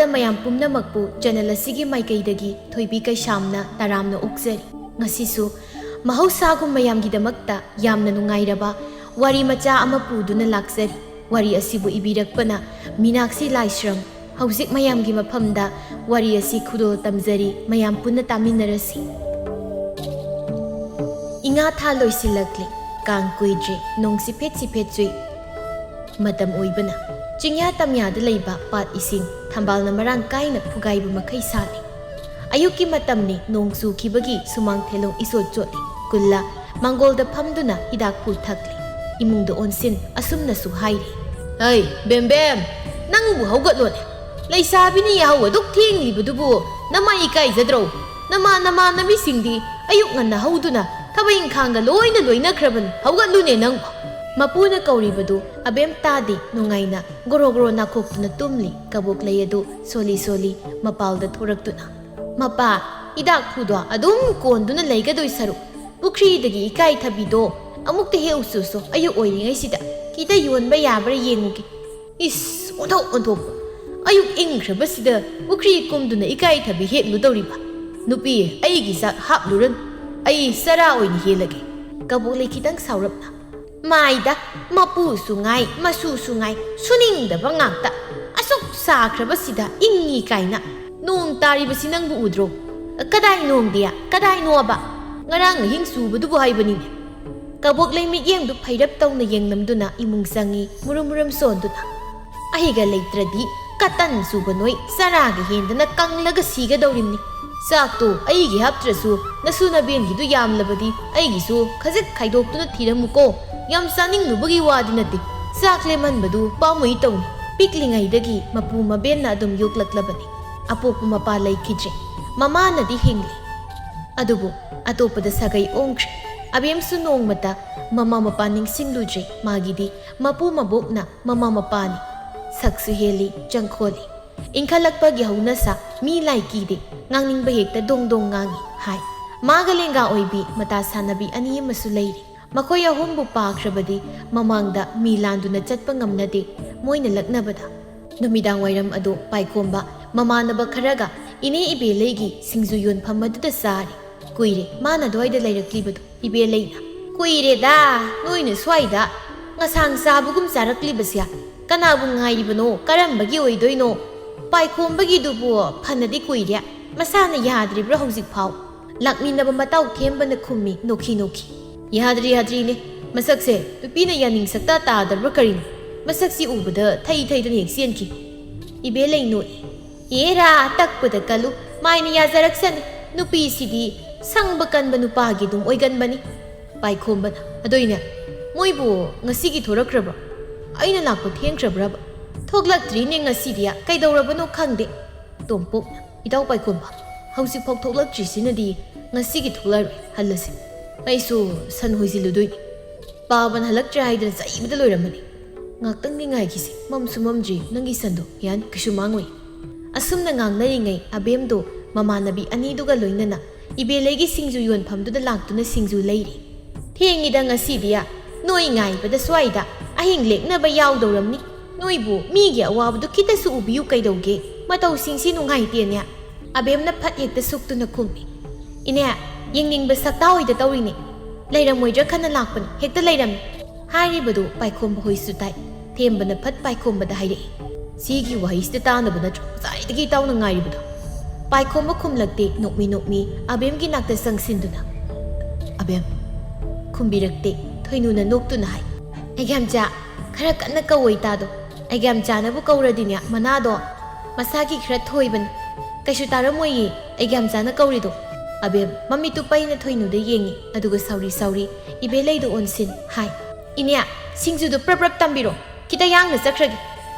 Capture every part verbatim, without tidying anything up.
ꯃꯌꯥꯝ ꯄꯨꯝꯅꯃꯛꯄꯨ ꯆꯦꯅꯦꯜ ꯑꯁꯤꯒꯤ ꯃꯥꯏꯀꯩꯗꯒꯤ ꯊꯣꯏꯕꯤ ꯀꯩꯁꯥꯝꯅ ꯇꯔꯥꯝꯅ ꯑꯣꯛꯆꯔꯤ꯫ ꯉꯁꯤꯁꯨ ꯃꯍꯧꯁꯥꯒꯨꯝ ꯃꯌꯥꯝꯒꯤꯗꯃꯛꯇ ꯌꯥꯝꯅ ꯅꯨꯡꯉꯥꯏꯔꯕ ꯋꯥꯔꯤ ꯃꯆꯥ ꯑꯃ ꯄꯨꯗꯨꯅ ꯂꯥꯛꯆꯔꯤ꯫ ꯋꯥꯔꯤ ꯑꯁꯤꯕꯨ ꯏꯕꯤꯔꯛꯄꯅ ꯃꯤꯅꯥꯛꯁꯤ ꯂꯥꯏꯁ꯭ꯔꯝ꯫ ꯍꯧꯖꯤꯛ ꯃꯌꯥꯝꯒꯤ ꯃꯐꯝꯗ ꯋꯥꯔꯤ ꯑꯁꯤ ꯈꯨꯗꯣꯜ ꯇꯝꯖꯔꯤ, ꯃꯌꯥꯝ ꯄꯨꯟꯅ ꯇꯥꯃꯤꯟꯅꯔꯁꯤ꯫ ꯏꯉꯥ ꯊꯥ ꯂꯣꯏꯁꯤꯜꯂꯛꯂꯦ, ꯀꯥꯡ ꯀꯨꯏꯗ꯭ꯔꯦ, ꯅꯣꯡ ꯆꯤꯐꯦꯠ ꯆꯤꯐꯦꯠ ꯆꯨꯏ꯫ ꯃꯇꯝ ꯑꯣꯏꯕꯅ ꯆꯤꯡꯌꯥ ꯇꯝꯌꯥꯗ ꯂꯩꯕ ꯄꯥꯠ ꯏꯁꯤꯡ ꯊꯝꯕꯥꯜꯅ ꯃꯔꯥꯡ ꯀꯥꯏꯅ ꯐꯨꯒꯥꯏꯕ ꯃꯈꯩ ꯁꯥꯠꯂꯤ꯫ ꯑꯌꯨꯛꯀꯤ ꯃꯇꯝꯅꯤ, ꯅꯣꯡ ꯆꯨꯈꯤꯕꯒꯤ ꯁꯨꯃꯥꯡ ꯊꯦꯂꯣꯡ ꯏꯆꯣꯠ ꯆꯣꯠꯂꯤ꯫ ꯀꯨꯜꯂ ꯃꯥꯡꯒꯣꯜꯗ ꯐꯝꯗꯨꯅ ꯍꯤꯗꯥꯛ ꯐꯨ ꯊꯛꯂꯤ꯫ ꯏꯃꯨꯡꯗ ꯑꯣꯟꯁꯤꯟ ꯑꯁꯨꯝꯅꯁꯨ ꯍꯥꯏꯔꯤ꯫ "ꯍꯩ, ꯕꯦꯝꯕꯦꯝ, ꯅꯪꯕꯨ ꯍꯧꯒꯠꯂꯣꯅꯦ꯫ ꯂꯩꯁꯥꯕꯤꯅ ꯌꯥꯍꯧ ꯑꯗꯨꯛ ꯊꯦꯡꯂꯤꯕꯗꯨꯕꯨ ꯅꯃꯥ ꯏꯀꯥꯏꯖꯗ꯭ꯔꯣ? ꯅꯃꯥ ꯅꯃꯥꯟꯅꯕꯤꯁꯤꯡꯗꯤ ꯑꯌꯨꯛ ꯉꯟꯅ ꯍꯧꯗꯨꯅ ꯊꯕꯛ ꯏꯪꯈꯥꯡꯒ ꯂꯣꯏꯅ ꯂꯣꯏꯅꯈ꯭ꯔꯕꯅꯤ꯫ ꯍꯧꯒꯠꯂꯨꯅꯦ ꯅꯪꯕꯨ!" ꯃꯄꯨꯅ ꯀꯧꯔꯤꯕꯗꯨ ꯑꯕꯦꯝ ꯇꯥꯗꯦ, ꯅꯨꯡꯉꯥꯏꯅ ꯒꯣꯔꯣ ꯒꯣꯔꯣ ꯅꯥꯈꯣꯛꯇꯨꯅ ꯇꯨꯝꯂꯤ꯫ ꯀꯕꯣꯛ ꯂꯩ ꯑꯗꯨ ꯁꯣꯜꯂꯤ ꯁꯣꯜꯂꯤ ꯃꯄꯥꯜꯗ ꯊꯣꯔꯛꯇꯨꯅ, "ꯃꯄꯥ, ꯍꯤꯗꯥꯛ ꯐꯨꯗꯣ ꯑꯗꯨꯝ ꯀꯣꯟꯗꯨꯅ ꯂꯩꯒꯗꯣꯏ ꯁꯔꯨꯛ, ꯄꯨꯈ꯭ꯔꯤꯗꯒꯤ ꯏꯀꯥꯏꯊꯕꯤꯗꯣ ꯑꯃꯨꯛꯇ ꯍꯦꯛꯎꯆꯣꯁꯣ, ꯑꯌꯨꯛ ꯑꯣꯏꯔꯤꯉꯩꯁꯤꯗ ꯈꯤꯇ ꯌꯣꯟꯕ ꯌꯥꯕ꯭ꯔꯥ ꯌꯦꯡꯉꯨꯒꯦ꯫ ꯏꯁ, ꯑꯣꯟꯊꯣꯛ ꯑꯣꯟꯊꯣꯛꯄ! ꯑꯌꯨꯛ ꯏꯪꯈ꯭ꯔꯕꯁꯤꯗ ꯄꯨꯈ꯭ꯔꯤ ꯀꯨꯝꯗꯨꯅ ꯏꯀꯥꯏꯊꯕꯤ ꯍꯦꯛꯂꯨꯗꯧꯔꯤꯕ? ꯅꯨꯄꯤ, ꯑꯩꯒꯤ ꯆꯥꯛ ꯍꯥꯞꯂꯨꯔꯅꯨ, ꯑꯩ ꯆꯔꯥ ꯑꯣꯏꯅ ꯍꯦꯜꯂꯒꯦ꯫" ꯀꯕꯣꯛ ꯂꯩ ꯈꯤꯇꯪ ꯁꯥꯎꯔꯞꯅ, "ꯃꯥꯏꯗ, ꯃꯄꯨꯁꯨ ꯉꯥꯏ, ꯃꯁꯨꯁꯨ ꯉꯥꯏ, ꯁꯨꯅꯤꯡꯗꯕ ꯉꯥꯛꯇ꯫ ꯑꯁꯨꯛ ꯁꯥꯈ꯭ꯔꯕꯁꯤꯗ ꯏꯪꯉꯤ ꯀꯥꯏꯅ꯫ ꯅꯣꯡ ꯇꯥꯔꯤꯕꯁꯤ ꯅꯪꯕꯨ ꯎꯗ꯭ꯔꯣ? ꯀꯗꯥꯏ ꯅꯣꯡꯗꯤ? ꯀꯗꯥꯏꯅꯣꯕ? ꯉꯔꯥꯡ ꯑꯍꯤꯡ ꯆꯨꯕꯗꯨꯕꯨ ꯍꯥꯏꯕꯅꯤꯅꯦ꯫" ꯀꯕꯣꯛ ꯂꯩ ꯃꯤꯠꯌꯦꯡꯗꯨ ꯐꯩꯔꯞ ꯇꯧꯅ ꯌꯦꯡꯂꯝꯗꯨꯅ ꯏꯃꯨꯡ ꯆꯪꯉꯤ, ꯃꯨꯔꯨꯝ ꯃꯨꯔꯨꯝ ꯁꯣꯟꯗꯨꯅ꯫ "ꯑꯩꯒ ꯂꯩꯇ꯭ꯔꯗꯤ ꯀꯇꯟ ꯆꯨꯕ ꯅꯣꯏ ꯆꯔꯥꯒ ꯍꯦꯟꯗꯅ ꯀꯪꯂꯒ ꯁꯤꯒꯗꯧꯔꯤꯕꯅꯤ꯫ ꯆꯥꯛꯇꯣ ꯑꯩꯒꯤ ꯍꯥꯞꯇ꯭ꯔꯁꯨ ꯅꯁꯨ ꯅꯕꯦꯟꯒꯤꯗꯨ ꯌꯥꯝꯂꯕꯗꯤ ꯑꯩꯒꯤꯁꯨ ꯈꯖꯤꯛ ꯈꯥꯏꯗꯣꯛꯇꯨꯅ ꯊꯤꯔꯝꯃꯨꯀꯣ꯫ ꯌꯥꯝ ꯆꯥꯅꯤꯡꯂꯨꯕꯒꯤ ꯋꯥꯗꯤ ꯅꯠꯇꯦ, ꯆꯥꯛ ꯂꯦꯝꯍꯟꯕꯗꯨ ꯄꯥꯝꯃꯨꯏ ꯇꯧꯅꯤ꯫" ꯄꯤꯛꯂꯤꯉꯩꯗꯒꯤ ꯃꯄꯨ ꯃꯕꯦꯟꯅ ꯑꯗꯨꯝ ꯌꯣꯛꯂꯛꯂꯕꯅꯤ꯫ ꯑꯄꯣꯛꯄ ꯃꯄꯥ ꯂꯩꯈꯤꯗ꯭ꯔꯦ, ꯃꯃꯥꯅꯗꯤ ꯍꯤꯡꯂꯤ꯫ ꯑꯗꯨꯕꯨ ꯑꯇꯣꯞꯄꯗ ꯁꯥꯒꯩ ꯑꯣꯟꯈ꯭ꯔꯦ꯫ ꯑꯕꯦꯝꯁꯨ ꯅꯣꯡꯃꯇ ꯃꯃꯥ ꯃꯄꯥ ꯅꯤꯡꯁꯤꯡꯂꯨꯗ꯭ꯔꯦ꯫ ꯃꯥꯒꯤꯗꯤ ꯃꯄꯨ ꯃꯕꯣꯛꯅ ꯃꯃꯥ ꯃꯄꯥꯅꯤ꯫ ꯁꯛꯁꯨ ꯍꯦꯜꯂꯤ, ꯆꯪꯈꯣꯜꯂꯤ꯫ ꯏꯟꯈꯠꯂꯛꯄꯒꯤ ꯍꯧꯅꯁꯥ, ꯃꯤ ꯂꯥꯏ ꯀꯤꯗꯦ, ꯉꯥꯡꯅꯤꯡꯕ ꯍꯦꯛꯇ ꯗꯣꯡ ꯗꯣꯡ ꯉꯥꯡꯏ ꯍꯥꯏ꯫ ꯃꯥꯒ ꯂꯦꯡꯒꯥ ꯑꯣꯏꯕꯤ ꯃꯇꯥ ꯁꯥꯟꯅꯕꯤ ꯑꯅꯤ ꯑꯃꯁꯨ ꯂꯩꯔꯤ꯫ ꯃꯈꯣꯏ ꯑꯍꯨꯝꯕꯨ ꯄꯥꯈ꯭ꯔꯕꯗꯤ ꯃꯃꯥꯡꯗ ꯃꯤ ꯂꯥꯟꯗꯨꯅ ꯆꯠꯄ ꯉꯝꯅꯗꯦ꯫ ꯃꯣꯏꯅ ꯂꯛꯅꯕꯗ, ꯅꯨꯃꯤꯗꯥꯡ ꯋꯥꯏꯔꯝ ꯑꯗꯨ ꯄꯥꯏꯈꯣꯝꯕ ꯃꯃꯥꯟꯅꯕ ꯈꯔꯒ ꯏꯅꯦ ꯏꯕꯦꯂꯩꯒꯤ ꯁꯤꯡꯖꯨ ꯌꯣꯟꯐꯝ ꯑꯗꯨꯗ ꯆꯥꯔꯤ꯫ ꯀꯨꯏꯔꯦ ꯃꯥꯅ ꯑꯗꯨꯋꯥꯏꯗ ꯂꯩꯔꯛꯂꯤꯕꯗꯨ꯫ ꯏꯕꯦꯂꯩꯅ, "ꯀꯨꯏꯔꯦꯗ ꯅꯣꯏꯅ ꯁ꯭ꯋꯥꯏꯗ ꯉꯁꯥꯡ ꯆꯥꯕꯒꯨꯝ ꯆꯥꯔꯛꯂꯤꯕꯁꯦ꯫ ꯀꯅꯥꯕꯨ ꯉꯥꯏꯔꯤꯕꯅꯣ? ꯀꯔꯝꯕꯒꯤ ꯑꯣꯏꯗꯣꯏꯅꯣ? ꯄꯥꯏꯈꯣꯝꯕꯒꯤꯗꯨꯕꯨ ꯐꯅꯗꯤ ꯀꯨꯏꯔꯦ꯫ ꯃꯁꯥꯅ ꯌꯥꯗ꯭ꯔꯤꯕ꯭ꯔꯥ ꯍꯧꯖꯤꯛꯐꯥꯎ?" ꯂꯥꯛꯃꯤꯟꯅꯕ ꯃꯇꯥꯎ ꯊꯦꯝꯕꯅ ꯈꯨꯝꯃꯤ ꯅꯣꯛꯈꯤ ꯅꯣꯛꯈꯤ꯫ "ꯌꯥꯗ꯭ꯔꯤ ꯌꯥꯗ꯭ꯔꯤꯅꯦ꯫ ꯃꯁꯛꯁꯦ ꯅꯨꯄꯤꯅ ꯌꯥꯅꯤꯡ ꯁꯛꯇꯥ ꯇꯥꯗꯕ꯭ꯔꯥ ꯀꯔꯤꯅꯣ? ꯃꯁꯛꯁꯤ ꯎꯕꯗ ꯊꯩ ꯊꯩꯗꯅ ꯍꯦꯛ ꯆꯦꯟꯈꯤ꯫" ꯏꯕꯦꯂꯩ ꯅꯣꯛꯏ꯫ "ꯑꯦꯔꯥ, ꯇꯛꯄꯗ ꯀꯜꯂꯨ, ꯃꯥꯏꯅ ꯌꯥꯖꯔꯛꯁꯅꯤ꯫ ꯅꯨꯄꯤꯁꯤꯗꯤ ꯁꯪꯕ ꯀꯟꯕ ꯅꯨꯄꯥꯒꯤ ꯑꯗꯨꯝ ꯑꯣꯏꯒꯟꯕꯅꯤ꯫" ꯄꯥꯏꯈꯣꯝꯕꯅ, "ꯑꯗꯣꯏꯅꯦ, ꯃꯣꯏꯕꯨ ꯉꯁꯤꯒꯤ ꯊꯣꯔꯛꯈ꯭ꯔꯕ꯭ꯔꯣ? ꯑꯩꯅ ꯂꯥꯛꯄ ꯊꯦꯡꯈ꯭ꯔꯕ꯭ꯔꯕ?" "ꯊꯣꯛꯂꯛꯇ꯭ꯔꯤꯅꯦ ꯉꯁꯤꯗꯤ, ꯀꯩꯗꯧꯔꯕꯅꯣ ꯈꯪꯗꯦ꯫" ꯇꯣꯝꯄꯣꯛꯅ, "ꯏꯇꯥꯎ ꯄꯥꯏꯈꯣꯝꯕ, ꯍꯧꯖꯤꯛꯐꯥꯎ ꯊꯣꯛꯂꯛꯇ꯭ꯔꯤꯁꯤꯅꯗꯤ ꯉꯁꯤꯒꯤ ꯊꯣꯛꯂꯛꯑꯔꯣꯏ, ꯍꯜꯂꯁꯤ꯫ ꯑꯩꯁꯨ ꯁꯟ ꯍꯣꯏꯖꯤꯜꯂꯨꯗꯣꯏꯅꯤ꯫ ꯄꯥꯕꯟ ꯍꯜꯂꯛꯇ꯭ꯔꯦ ꯍꯥꯏꯗꯅ ꯆꯩꯕꯗ ꯂꯣꯏꯔꯝꯃꯅꯤ꯫ ꯉꯥꯛꯇꯪꯗꯤ ꯉꯥꯏꯈꯤꯁꯤ, ꯃꯝꯁꯨ ꯃꯝꯗ꯭ꯔꯤ ꯅꯪꯒꯤ ꯁꯟꯗꯣ, ꯌꯥꯅꯤ, ꯀꯩꯁꯨ ꯃꯥꯡꯉꯣꯏ꯫" ꯑꯁꯨꯝꯅ ꯉꯥꯡꯅꯔꯤꯉꯩ ꯑꯕꯦꯝꯗꯣ ꯃꯃꯥꯟꯅꯕꯤ ꯑꯅꯤꯗꯨꯒ ꯂꯣꯏꯅꯅ ꯏꯕꯦꯂꯩꯒꯤ ꯁꯤꯡꯖꯨ ꯌꯣꯟꯐꯝꯗꯨꯗ ꯂꯥꯛꯇꯨꯅ ꯁꯤꯡꯖꯨ ꯂꯩꯔꯤ꯫ "ꯊꯦꯡꯉꯤꯗ ꯉꯁꯤꯗꯤ, ꯅꯣꯏ ꯉꯥꯏꯕꯗ ꯁ꯭ꯋꯥꯏꯗ ꯑꯍꯤꯡ ꯂꯦꯛꯅꯕ ꯌꯥꯎꯗꯧꯔꯝꯅꯤ꯫ ꯅꯣꯏꯕꯨ ꯃꯤꯒꯤ ꯑꯋꯥꯕꯗꯨ ꯈꯤꯇꯁꯨ ꯎꯕꯤꯌꯨ ꯀꯩꯗꯧꯒꯦ? ꯃꯇꯧꯁꯤꯡꯁꯤ ꯅꯨꯡꯉꯥꯏꯇꯦꯅꯦ꯫" ꯑꯕꯦꯝꯅ ꯐꯠ ꯍꯦꯛꯇ ꯁꯨꯛꯇꯨꯅ ꯈꯨꯝꯃꯤ꯫ "ꯏꯅꯦ, ꯌꯦꯡꯅꯤꯡꯕ ꯁꯛꯇꯥ ꯑꯣꯏꯗ ꯇꯧꯔꯤꯅꯦ꯫ ꯂꯩꯔꯝꯃꯣꯏꯗ꯭ꯔꯥ ꯈꯟꯅ ꯂꯥꯛꯄꯅꯤ, ꯍꯦꯛꯇ ꯂꯩꯔꯝꯃꯤ꯫" ꯍꯥꯏꯔꯤꯕꯗꯨ ꯄꯥꯏꯈꯣꯝꯕ ꯍꯣꯏꯁꯨ ꯇꯥꯏ꯫ ꯊꯦꯝꯕꯅ ꯐꯠ ꯄꯥꯏꯈꯣꯝꯕꯗ ꯍꯥꯏꯔꯛꯏ, "ꯁꯤꯒꯤ ꯋꯥꯍꯩꯁꯤꯗ ꯇꯥꯅꯕ ꯅꯠꯇ꯭ꯔꯣ ꯉꯁꯥꯏꯗꯒꯤ ꯏꯇꯥꯎꯅ ꯉꯥꯏꯔꯤꯕꯗꯣ?" ꯄꯥꯏꯈꯣꯝꯕ ꯈꯨꯝꯂꯛꯇꯦ, ꯅꯣꯛꯃꯤ ꯅꯣꯛꯃꯤ ꯑꯕꯦꯝꯒꯤ ꯅꯥꯛꯇ ꯆꯪꯁꯤꯟꯗꯨꯅ꯫ "ꯑꯕꯦꯝ꯫" ꯈꯨꯝꯕꯤꯔꯛꯇꯦ꯫ ꯊꯣꯏꯅꯨꯅ ꯅꯣꯛꯇꯨꯅ ꯍꯥꯏ, "ꯑꯩꯒ꯭ꯌꯥꯝꯆꯥ, ꯈꯔ ꯀꯟꯅ ꯀꯧꯋꯣ ꯏꯇꯥꯗꯣ꯫ ꯑꯩꯒ꯭ꯌꯥꯝꯆꯥꯅꯕꯨ ꯀꯧꯔꯗꯤꯅꯦ ꯃꯅꯥꯗꯣ ꯃꯁꯥꯒꯤ ꯈꯔ ꯊꯣꯏꯕꯅꯤ꯫ ꯀꯩꯁꯨ ꯇꯥꯔꯝꯃꯣꯏꯌꯦ ꯑꯩꯒ꯭ꯌꯥꯝꯆꯥꯅ ꯀꯧꯔꯤꯗꯣ꯫" ꯑꯕꯦꯝ ꯃꯃꯤꯠꯇꯨ ꯄꯩꯅ ꯊꯣꯏꯅꯨꯗ ꯌꯦꯡꯉꯤ, ꯑꯗꯨꯒ ꯁꯥꯎꯔꯤ ꯁꯥꯎꯔꯤ ꯏꯕꯦꯂꯩꯗ ꯑꯣꯟꯁꯤꯟ ꯍꯥꯏ, "ꯏꯅꯦ, ꯁꯤꯡꯖꯨꯗꯨ ꯄ꯭ꯔꯞ ꯄ꯭ꯔꯞ ꯇꯝꯕꯤꯔꯣ, ꯈꯤꯇ ꯌꯥꯡꯅ ꯆꯠꯈ꯭ꯔꯒꯦ꯫"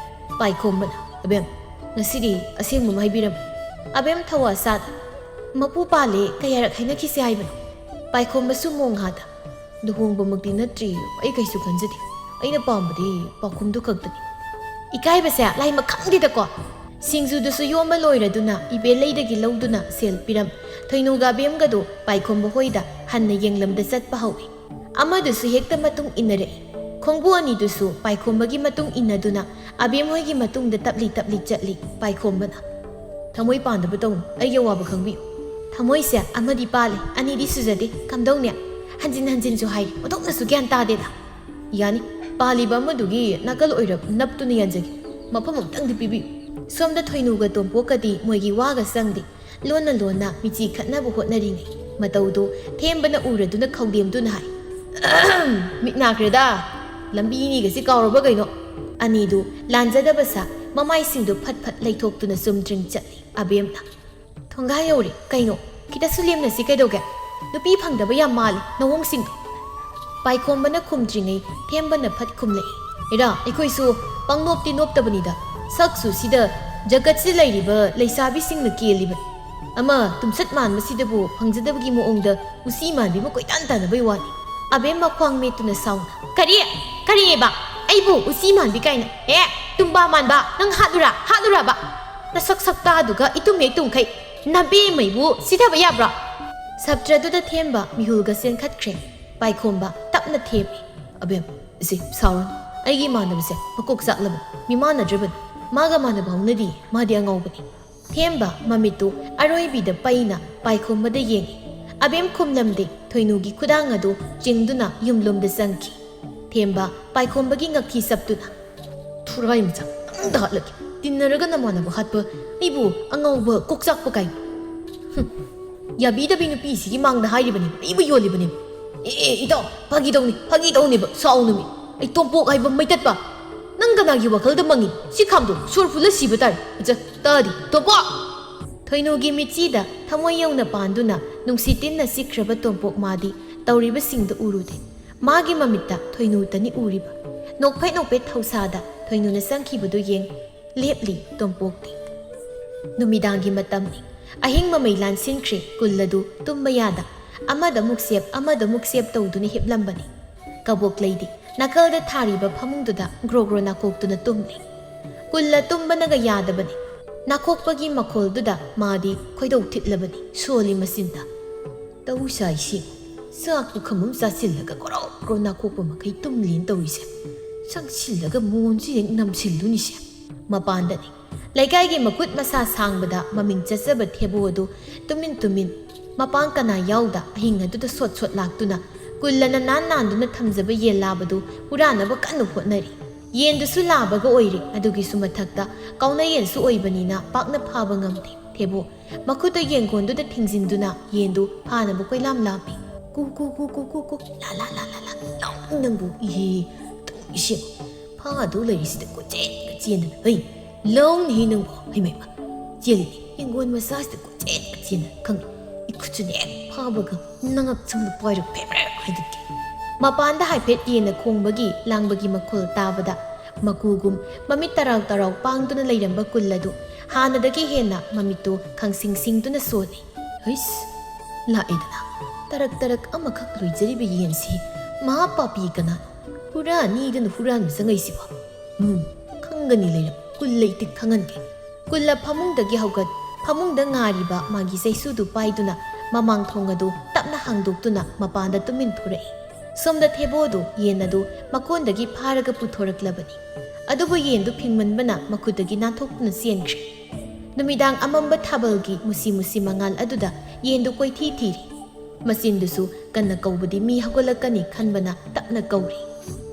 ꯄꯥꯏꯈꯣꯝꯕꯅ, "ꯑꯕꯦꯝ, ꯉꯁꯤꯗꯤ ꯑꯁꯦꯡꯕ ꯑꯃ ꯍꯥꯏꯕꯤꯔꯝꯃꯨ꯫" ꯑꯕꯦꯝ ꯊꯋꯥ ꯁꯥꯗ, "ꯃꯄꯨ ꯄꯥꯜꯂꯦ ꯀꯌꯥꯔꯛ ꯍꯥꯏꯅꯈꯤꯁꯦ ꯍꯥꯏꯕꯅꯣ?" ꯄꯥꯏꯈꯣꯝꯕꯁꯨ ꯃꯣꯡ ꯍꯥꯗ, "ꯂꯨꯍꯣꯡꯕꯃꯛꯇꯤ ꯅꯠꯇ꯭ꯔꯤ, ꯑꯩ ꯀꯩꯁꯨ ꯈꯟꯖꯗꯦ꯫ ꯑꯩꯅ ꯄꯥꯝꯕꯗꯤ ꯄꯥꯎꯈꯨꯝꯗꯨ ꯈꯛꯇꯅꯤ꯫" ꯏꯀꯥꯏꯕꯁꯦ ꯂꯥꯏ ꯃꯈꯪꯗꯦꯗꯀꯣ꯫ ꯁꯤꯡꯖꯨꯗꯨꯁꯨ ꯌꯣꯝꯕ ꯂꯣꯏꯔꯗꯨꯅ ꯏꯕꯦꯂꯩꯗꯒꯤ ꯂꯧꯗꯨꯅ ꯁꯦꯜ ꯄꯤꯔꯝ꯫ ꯊꯣꯏꯅꯨꯒ ꯑꯕꯦꯝꯒꯗꯨ ꯄꯥꯏꯈꯣꯝꯕ ꯍꯣꯏꯗ ꯍꯟꯅ ꯌꯦꯡꯂꯝꯗ ꯆꯠꯄ ꯍꯧꯏ꯫ ꯑꯃꯗꯨꯁꯨ ꯍꯦꯛꯇ ꯃꯇꯨꯡ ꯏꯟꯅꯔꯛꯏ꯫ ꯈꯣꯡꯕꯨ ꯑꯅꯤꯗꯨꯁꯨ ꯄꯥꯏꯈꯣꯝꯕꯒꯤ ꯃꯇꯨꯡ ꯏꯟꯅꯗꯨꯅ ꯑꯕꯦꯝ ꯍꯣꯏꯒꯤ ꯃꯇꯨꯡꯗ ꯇꯞꯂꯤ ꯇꯞꯂꯤ ꯆꯠꯂꯤ ꯄꯥꯏꯈꯣꯝꯕꯅ꯫ "ꯊꯃꯣꯏ ꯄꯥꯟꯗꯕ ꯇꯧꯅꯨ, ꯑꯩꯒꯤ ꯑꯋꯥꯕ ꯈꯪꯕꯤꯌꯨ꯫ ꯊꯃꯣꯏꯁꯦ ꯑꯃꯗꯤ ꯄꯥꯜꯂꯦ, ꯑꯅꯤꯗꯤ ꯁꯨꯖꯗꯦ꯫ ꯀꯝꯗꯧꯅꯤ? ꯍꯟꯖꯤꯟ ꯍꯟꯖꯤꯟꯁꯨ ꯍꯥꯏꯔꯤ, ꯑꯣꯟꯊꯣꯛꯅꯁꯨ ꯒ꯭ꯌꯥꯟ ꯇꯥꯗꯦꯗ꯫ ꯌꯥꯅꯤ, ꯄꯥꯜꯂꯤꯕ ꯑꯃꯗꯨꯒꯤ ꯅꯥꯀꯜ ꯑꯣꯏꯔꯞ ꯅꯞꯇꯨꯅ ꯌꯥꯟꯖꯒꯦ꯫ ꯃꯐꯝ ꯑꯃꯇꯪꯗꯤ ꯄꯤꯕꯤꯌꯨ꯫" ꯁꯣꯝꯗ ꯊꯣꯏꯅꯨꯒ ꯇꯣꯝꯄꯣꯛꯀꯗꯤ ꯃꯣꯏꯒꯤ ꯋꯥꯒ ꯆꯪꯗꯦ꯫ ꯂꯣꯟꯅ ꯂꯣꯟꯅ ꯃꯤꯆꯤ ꯈꯠꯅꯕ ꯍꯣꯠꯅꯔꯤꯉꯩ ꯃꯇꯧꯗꯨ ꯊꯦꯝꯕꯅ ꯎꯔꯗꯨꯅ ꯈꯧꯗꯦꯝꯗꯨꯅ ꯍꯥꯏ, "ꯃꯤꯠ ꯅꯥꯈ꯭ꯔꯦꯗ꯫ ꯂꯝꯕꯤ ꯏꯅꯤꯒꯁꯤ ꯀꯥꯎꯔꯕ ꯀꯩꯅꯣ?" ꯑꯅꯤꯗꯨ ꯂꯥꯟꯖꯗꯕ ꯁꯥ ꯃꯃꯥꯏꯁꯤꯡꯗꯨ ꯐꯠ ꯐꯠ ꯂꯩꯊꯣꯛꯇꯨꯅ ꯆꯨꯝꯗ꯭ꯔꯤꯡ ꯆꯠꯂꯤ꯫ ꯑꯕꯦꯝꯅ, "ꯊꯣꯡꯒꯥ ꯌꯧꯔꯦ꯫ ꯀꯩꯅꯣ? ꯈꯤꯇꯁꯨ ꯂꯦꯝꯅꯁꯤ ꯀꯩꯗꯧꯒꯦ? ꯅꯨꯄꯤ ꯐꯪꯗꯕ ꯌꯥꯝ ꯃꯥꯜꯂꯤ ꯅꯋꯣꯡꯁꯤꯡꯗꯣ꯫" ꯄꯥꯏꯈꯣꯝꯕꯅ ꯈꯨꯝꯗ꯭ꯔꯤꯉꯩ ꯊꯦꯝꯕꯅ ꯐꯠ ꯈꯨꯝꯂꯛꯏ, "ꯏꯔꯥ, ꯑꯩꯈꯣꯏꯁꯨ ꯄꯪꯅꯣꯞꯇꯤ ꯅꯣꯞꯇꯕꯅꯤꯗ꯫ ꯁꯛꯁꯨ ꯁꯤꯗ ꯖꯒꯠꯁꯤꯗ ꯂꯩꯔꯤꯕ ꯂꯩꯁꯥꯕꯤꯁꯤꯡꯅ ꯀꯦꯜꯂꯤꯕꯅꯤ꯫ ꯑꯃ ꯇꯨꯝꯁꯠ ꯃꯥꯟꯕꯁꯤꯗꯕꯨ ꯐꯪꯖꯗꯕꯒꯤ ꯃꯑꯣꯡꯗ ꯎꯆꯤ ꯃꯥꯟꯕꯤꯕꯨ ꯀꯣꯏꯇꯥꯟ ꯇꯥꯟꯅꯕꯩ ꯋꯥꯅꯤ꯫" ꯑꯕꯦꯝꯃ ꯈ꯭ꯋꯥꯡ ꯃꯦꯠꯇꯨꯅ ꯁꯥꯎꯅ, "ꯀꯔꯤ? ꯀꯔꯤꯑꯕ? ꯑꯩꯕꯨ ꯎꯆꯤ ꯃꯥꯟꯕꯤ ꯀꯥꯏꯅ? ꯑꯦ, ꯇꯨꯝꯕꯥ ꯃꯥꯟꯕ, ꯅꯪ ꯍꯥꯠꯂꯨꯔꯥ? ꯍꯥꯠꯂꯨꯔꯕ? ꯅꯁꯛ ꯁꯛꯇꯥꯗꯨꯒ ꯏꯇꯨꯝ ꯍꯦꯛ ꯇꯨꯝꯈꯩ ꯅꯕꯦꯝꯃꯩꯕꯨ ꯁꯤꯊꯕ ꯌꯥꯕ꯭ꯔꯣ?" ꯁꯞꯇ꯭ꯔꯗꯨꯗ ꯊꯦꯝꯕ ꯃꯤꯍꯨꯜꯒ ꯆꯦꯟꯈꯠꯈ꯭ꯔꯦ꯫ ꯄꯥꯏꯈꯣꯝꯕ ꯇꯞꯅ ꯊꯦꯝꯃꯤ꯫ "ꯑꯕꯦꯝ, ꯏꯆꯦ, ꯁꯥꯎꯔꯅꯨ꯫ ꯑꯩꯒꯤ ꯏꯃꯥꯟꯅꯕꯁꯦ ꯃꯀꯣꯛ ꯆꯥꯛꯂꯕꯅꯤ꯫ ꯃꯤꯃꯥꯟꯅꯗ꯭ꯔꯕꯅꯤ꯫ ꯃꯥꯒ ꯃꯥꯟꯅꯕ ꯍꯧꯅꯗꯤ꯫ ꯃꯥꯗꯤ ꯑꯉꯥꯎꯕꯅꯤ꯫" ꯊꯦꯝꯕ ꯃꯃꯤꯠꯇꯨ ꯑꯔꯣꯏꯕꯤꯗ ꯄꯩꯅ ꯄꯥꯏꯈꯣꯝꯕꯗ ꯌꯦꯡꯉꯤ꯫ ꯑꯕꯦꯝ ꯈꯨꯝꯂꯝꯗꯦ꯫ ꯊꯣꯏꯅꯨꯒꯤ ꯈꯨꯗꯥꯡ ꯑꯗꯨ ꯆꯤꯡꯗꯨꯅ ꯌꯨꯝꯂꯣꯝꯗ ꯆꯪꯈꯤ꯫ ꯊꯦꯝꯕ ꯄꯥꯏꯈꯣꯝꯕꯒꯤ ꯉꯛꯊꯤ ꯆꯞꯇꯨꯅ, "ꯊꯨꯔꯥꯏ ꯃꯆꯥ, ꯅꯪꯗ ꯍꯥꯠꯂꯒꯦ꯫ ꯇꯤꯟꯅꯔꯒ ꯅꯃꯥꯟꯅꯕ ꯍꯥꯠꯄ, ꯑꯩꯕꯨ ꯑꯉꯥꯎꯕ ꯀꯣꯛꯆꯥꯛꯄ ꯀꯥꯏꯅ꯫ ꯍꯨꯝ, ꯌꯥꯕꯤꯗꯕꯤ ꯅꯨꯄꯤꯁꯤꯒꯤ ꯃꯥꯡꯗ ꯍꯥꯏꯔꯤꯕꯅꯦ, ꯑꯩꯕꯨ ꯌꯣꯜꯂꯤꯕꯅꯦ꯫ ꯑꯦ, ꯑꯦ, ꯏꯇꯥꯎ, ꯐꯥꯒꯤ ꯇꯧꯅꯤ, ꯐꯥꯒꯤ ꯇꯧꯅꯦꯕ, ꯁꯥꯎꯅꯨꯃꯤ꯫ ꯑꯩ ꯇꯣꯝꯄꯣꯛ ꯍꯥꯏꯕ ꯃꯩꯇꯠꯄ꯫ ꯅꯪ ꯀꯅꯥꯒꯤ ꯋꯥꯈꯜꯗ ꯃꯪꯉꯤ? ꯁꯤ ꯈꯥꯝꯗꯣ ꯁꯣꯔ ꯐꯨꯜꯂ ꯁꯤꯕ ꯇꯥꯔꯦ꯫ ꯑꯆ, ꯇꯥꯗꯤ, ꯇꯣꯝꯄꯣꯛ!" ꯊꯣꯏꯅꯨꯒꯤ ꯃꯤꯠꯆꯤꯗ ꯊꯃꯣꯏ ꯌꯧꯅ ꯄꯥꯟꯗꯨꯅ ꯅꯨꯡꯁꯤ ꯇꯤꯟꯅ ꯆꯤꯛꯈ꯭ꯔꯕ ꯇꯣꯝꯄꯣꯛ ꯃꯥꯗꯤ ꯇꯧꯔꯤꯕꯁꯤꯡꯗꯨ ꯎꯔꯨꯗꯦ꯫ ꯃꯥꯒꯤ ꯃꯃꯤꯠꯇ ꯊꯣꯏꯅꯨꯇꯅꯤ ꯎꯔꯤꯕ꯫ ꯅꯣꯛꯐꯦꯠ ꯅꯣꯛꯐꯦꯠ ꯊꯧꯁꯥꯗ ꯊꯣꯏꯅꯨꯅ ꯆꯪꯈꯤꯕꯗꯨ ꯌꯦꯡ ꯂꯦꯞꯂꯤ ꯇꯣꯝꯄꯣꯛꯇꯤ꯫ ꯅꯨꯃꯤꯗꯥꯡꯒꯤ ꯃꯇꯝꯅꯤ꯫ ꯑꯍꯤꯡ ꯃꯃꯩ ꯂꯥꯟꯁꯤꯟꯈ꯭ꯔꯦ꯫ ꯀꯨꯜ ꯑꯗꯨ ꯇꯨꯝꯕ ꯌꯥꯗ ꯑꯃꯗ ꯑꯃꯨꯛ ꯁꯦꯞ, ꯑꯃꯗ ꯑꯃꯨꯛ ꯁꯦꯞ ꯇꯧꯗꯨꯅ ꯍꯤꯞꯂꯝꯕꯅꯤ꯫ ꯀꯕꯣꯛꯂꯩꯗꯤ ꯅꯥꯀꯜꯗ ꯊꯥꯔꯤꯕ ꯐꯃꯨꯡꯗꯨꯗ ꯒ꯭ꯔꯣ ꯒ꯭ꯔꯣ ꯅꯥꯀꯣꯛꯇꯨꯅ ꯇꯨꯝꯂꯤ꯫ ꯀꯨꯜꯂ ꯇꯨꯝꯕꯅꯒ ꯌꯥꯗꯕꯅꯤ꯫ ꯅꯥꯀꯣꯛꯄꯒꯤ ꯃꯈꯣꯜꯗꯨꯗ ꯃꯥꯗꯤ ꯈꯣꯏꯗꯧ ꯊꯤꯠꯂꯕꯅꯤ, ꯁꯣꯜꯂꯤ ꯃꯆꯤꯟꯗ꯫ "ꯇꯧ ꯁꯥꯏꯁꯤ, ꯆꯥꯛ ꯄꯨꯈꯝ ꯑꯃ ꯆꯥꯁꯤꯜꯂꯒ ꯀꯣꯔꯣ ꯀꯣꯔꯣ ꯅꯥꯈꯣꯛꯄ ꯃꯈꯩ ꯇꯨꯝꯂꯦꯅ ꯇꯧꯔꯤꯁꯦ꯫ ꯆꯪꯁꯤꯜꯂꯒ ꯃꯣꯟꯁꯤ ꯍꯦꯛ ꯅꯝꯁꯤꯜꯂꯨꯅꯤꯁꯦ꯫ ꯃꯄꯥꯟꯗꯅꯤ꯫ ꯂꯩꯀꯥꯏꯒꯤ ꯃꯈꯨꯠ ꯃꯁꯥ ꯁꯥꯡꯕꯗ ꯃꯃꯤꯡ ꯆꯠꯆꯕ ꯊꯦꯕꯣ ꯑꯗꯨ ꯇꯨꯃꯤꯟ ꯇꯨꯃꯤꯟ ꯃꯄꯥꯡ ꯀꯅꯥ ꯌꯥꯎꯗ ꯑꯍꯤꯡ ꯑꯗꯨꯗ ꯁꯣꯠ ꯁꯣꯠ ꯂꯥꯛꯇꯨꯅ ꯀꯨꯜꯂꯅ ꯅꯥꯟ ꯅꯥꯟꯗꯨꯅ ꯊꯝꯖꯕ ꯌꯦꯟ ꯂꯥꯕꯗꯨ ꯍꯨꯔꯥꯟꯅꯕ ꯀꯟꯅ ꯍꯣꯠꯅꯔꯤ꯫ ꯌꯦꯟꯗꯨꯁꯨ ꯂꯥꯕꯒ ꯑꯣꯏꯔꯦ꯫ ꯑꯗꯨꯒꯤꯁꯨ ꯃꯊꯛꯇ ꯀꯥꯎꯅ ꯌꯦꯟꯁꯨ ꯑꯣꯏꯕꯅꯤꯅ ꯄꯥꯛꯅ ꯐꯥꯕ ꯉꯝꯗꯦ꯫ ꯊꯦꯕꯣ ꯃꯈꯨꯠꯇ ꯌꯦꯡꯒꯣꯟꯗꯨꯗ ꯊꯤꯡꯖꯤꯟꯗꯨꯅ ꯌꯦꯟꯗꯨ ꯐꯥꯅꯕ ꯀꯣꯏꯂꯥꯝ ꯂꯥꯝꯃꯤ꯫ ꯀꯨ ꯀꯨ ꯀꯨ ꯀꯨ ꯀꯨ ꯀꯨ ꯂꯥ ꯂꯥ ꯂꯥ ꯂꯥ ꯂꯥ꯫ ꯂꯥꯎ ꯅꯪꯕꯨ꯫ ꯏꯍꯦ꯫ ꯇꯨꯝ ꯏꯁꯦ꯫ ꯐꯥꯗꯧ ꯂꯩꯔꯤꯁꯤꯗ ꯀꯣꯏꯆꯦꯟꯒ ꯆꯦꯟꯗꯅ꯫ ꯍꯩ꯫ ꯂꯧꯅꯤ ꯅꯪꯕꯨ꯫ ꯍꯩꯃꯩꯃ꯫ ꯆꯦꯜꯂꯤꯅꯦ꯫ ꯌꯦꯡꯒꯣꯟ ꯃꯆꯥꯁꯤꯗ ꯀꯣꯏꯆꯦꯟꯒ ꯆꯦꯟꯗꯅ꯫ ꯈꯪꯉꯤ꯫ ꯏꯈꯨꯠꯁꯨꯅꯦ ꯍꯦꯛ ꯐꯥꯕꯒ ꯅꯉꯛꯁꯝꯗ ꯄꯥꯏꯔꯒ ꯐꯦ ꯐꯦ ꯍꯥꯏꯗꯠꯀꯦ꯫ ꯃꯄꯥꯟꯗ ꯍꯥꯏꯐꯦꯠ ꯌꯦꯟꯅ ꯈꯣꯡꯕꯒꯤ ꯂꯥꯡꯕꯒꯤ ꯃꯈꯣꯜ ꯇꯥꯕꯗ ꯃꯀꯨꯒꯨꯝ ꯃꯃꯤꯠ ꯇꯔꯥꯎ ꯇꯔꯥꯎ ꯄꯥꯡꯗꯨꯅ ꯂꯩꯔꯝꯕ ꯀꯨꯜ ꯑꯗꯨ ꯍꯥꯟꯅꯗꯒꯤ ꯍꯦꯟꯅ ꯃꯃꯤꯠꯇꯨ ꯈꯪꯁꯤꯡ ꯁꯤꯡꯗꯨꯅ ꯁꯣꯜꯂꯤ꯫ ꯍꯩꯁ! ꯂꯥꯛꯑꯦꯗꯅ꯫ ꯇꯔꯛ ꯇꯔꯛ ꯑꯃꯈꯛ ꯂꯣꯏꯖꯔꯤꯕ ꯌꯦꯟꯁꯤ ꯃꯍꯥ ꯄꯥꯄꯤ ꯀꯅꯥꯅꯣ? ꯍꯨꯔꯥꯟꯅꯤꯗꯨꯅ ꯍꯨꯔꯥꯟꯕ ꯆꯪꯉꯛꯏꯁꯤꯕꯣ? ꯎꯝ, ꯈꯪꯒꯅꯤ ꯂꯩꯔꯝ꯫ ꯀꯨꯜꯂ ꯏꯇꯤꯛ ꯈꯪꯍꯟꯒꯦ꯫ ꯀꯨꯜꯂ ꯐꯃꯨꯡꯗꯒꯤ ꯍꯧꯒꯠ, ꯐꯃꯨꯡꯗ ꯉꯥꯔꯤꯕ ꯃꯥꯒꯤ ꯆꯩꯁꯨꯗꯨ ꯄꯥꯏꯗꯨꯅ ꯃꯃꯥꯡ ꯊꯣꯡ ꯑꯗꯨ ꯇꯞꯅ ꯍꯥꯡꯗꯣꯛꯇꯨꯅ ꯃꯄꯥꯟꯗ ꯇꯨꯃꯤꯟ ꯊꯣꯔꯛꯏ꯫ ꯁꯣꯝꯗ ꯊꯦꯕꯣꯗꯨ ꯌꯦꯟ ꯑꯗꯨ ꯃꯀꯣꯟꯗꯒꯤ ꯐꯥꯔꯒ ꯄꯨꯊꯣꯔꯛꯂꯕꯅꯤ꯫ ꯑꯗꯨꯕꯨ ꯌꯦꯟꯗꯨ ꯐꯤꯡꯃꯟꯕꯅ ꯃꯈꯨꯠꯇꯒꯤ ꯅꯥꯟꯊꯣꯛꯇꯨꯅ ꯆꯦꯟꯈ꯭ꯔꯦ꯫ ꯅꯨꯃꯤꯗꯥꯡ ꯑꯃꯝꯕ ꯊꯥꯕꯜꯒꯤ ꯃꯨꯁꯤ ꯃꯨꯁꯤ ꯃꯉꯥꯜ ꯑꯗꯨꯗ ꯌꯦꯟꯗꯨ ꯀꯣꯏꯊꯤ ꯊꯤꯔꯤ꯫ ꯃꯆꯤꯟꯗꯨꯁꯨ ꯀꯟꯅ ꯀꯧꯕꯗꯤ ꯃꯤ ꯍꯧꯒꯠꯂꯛꯀꯅꯤ ꯈꯟꯕꯅ ꯇꯞꯅ ꯀꯧꯔꯤ꯫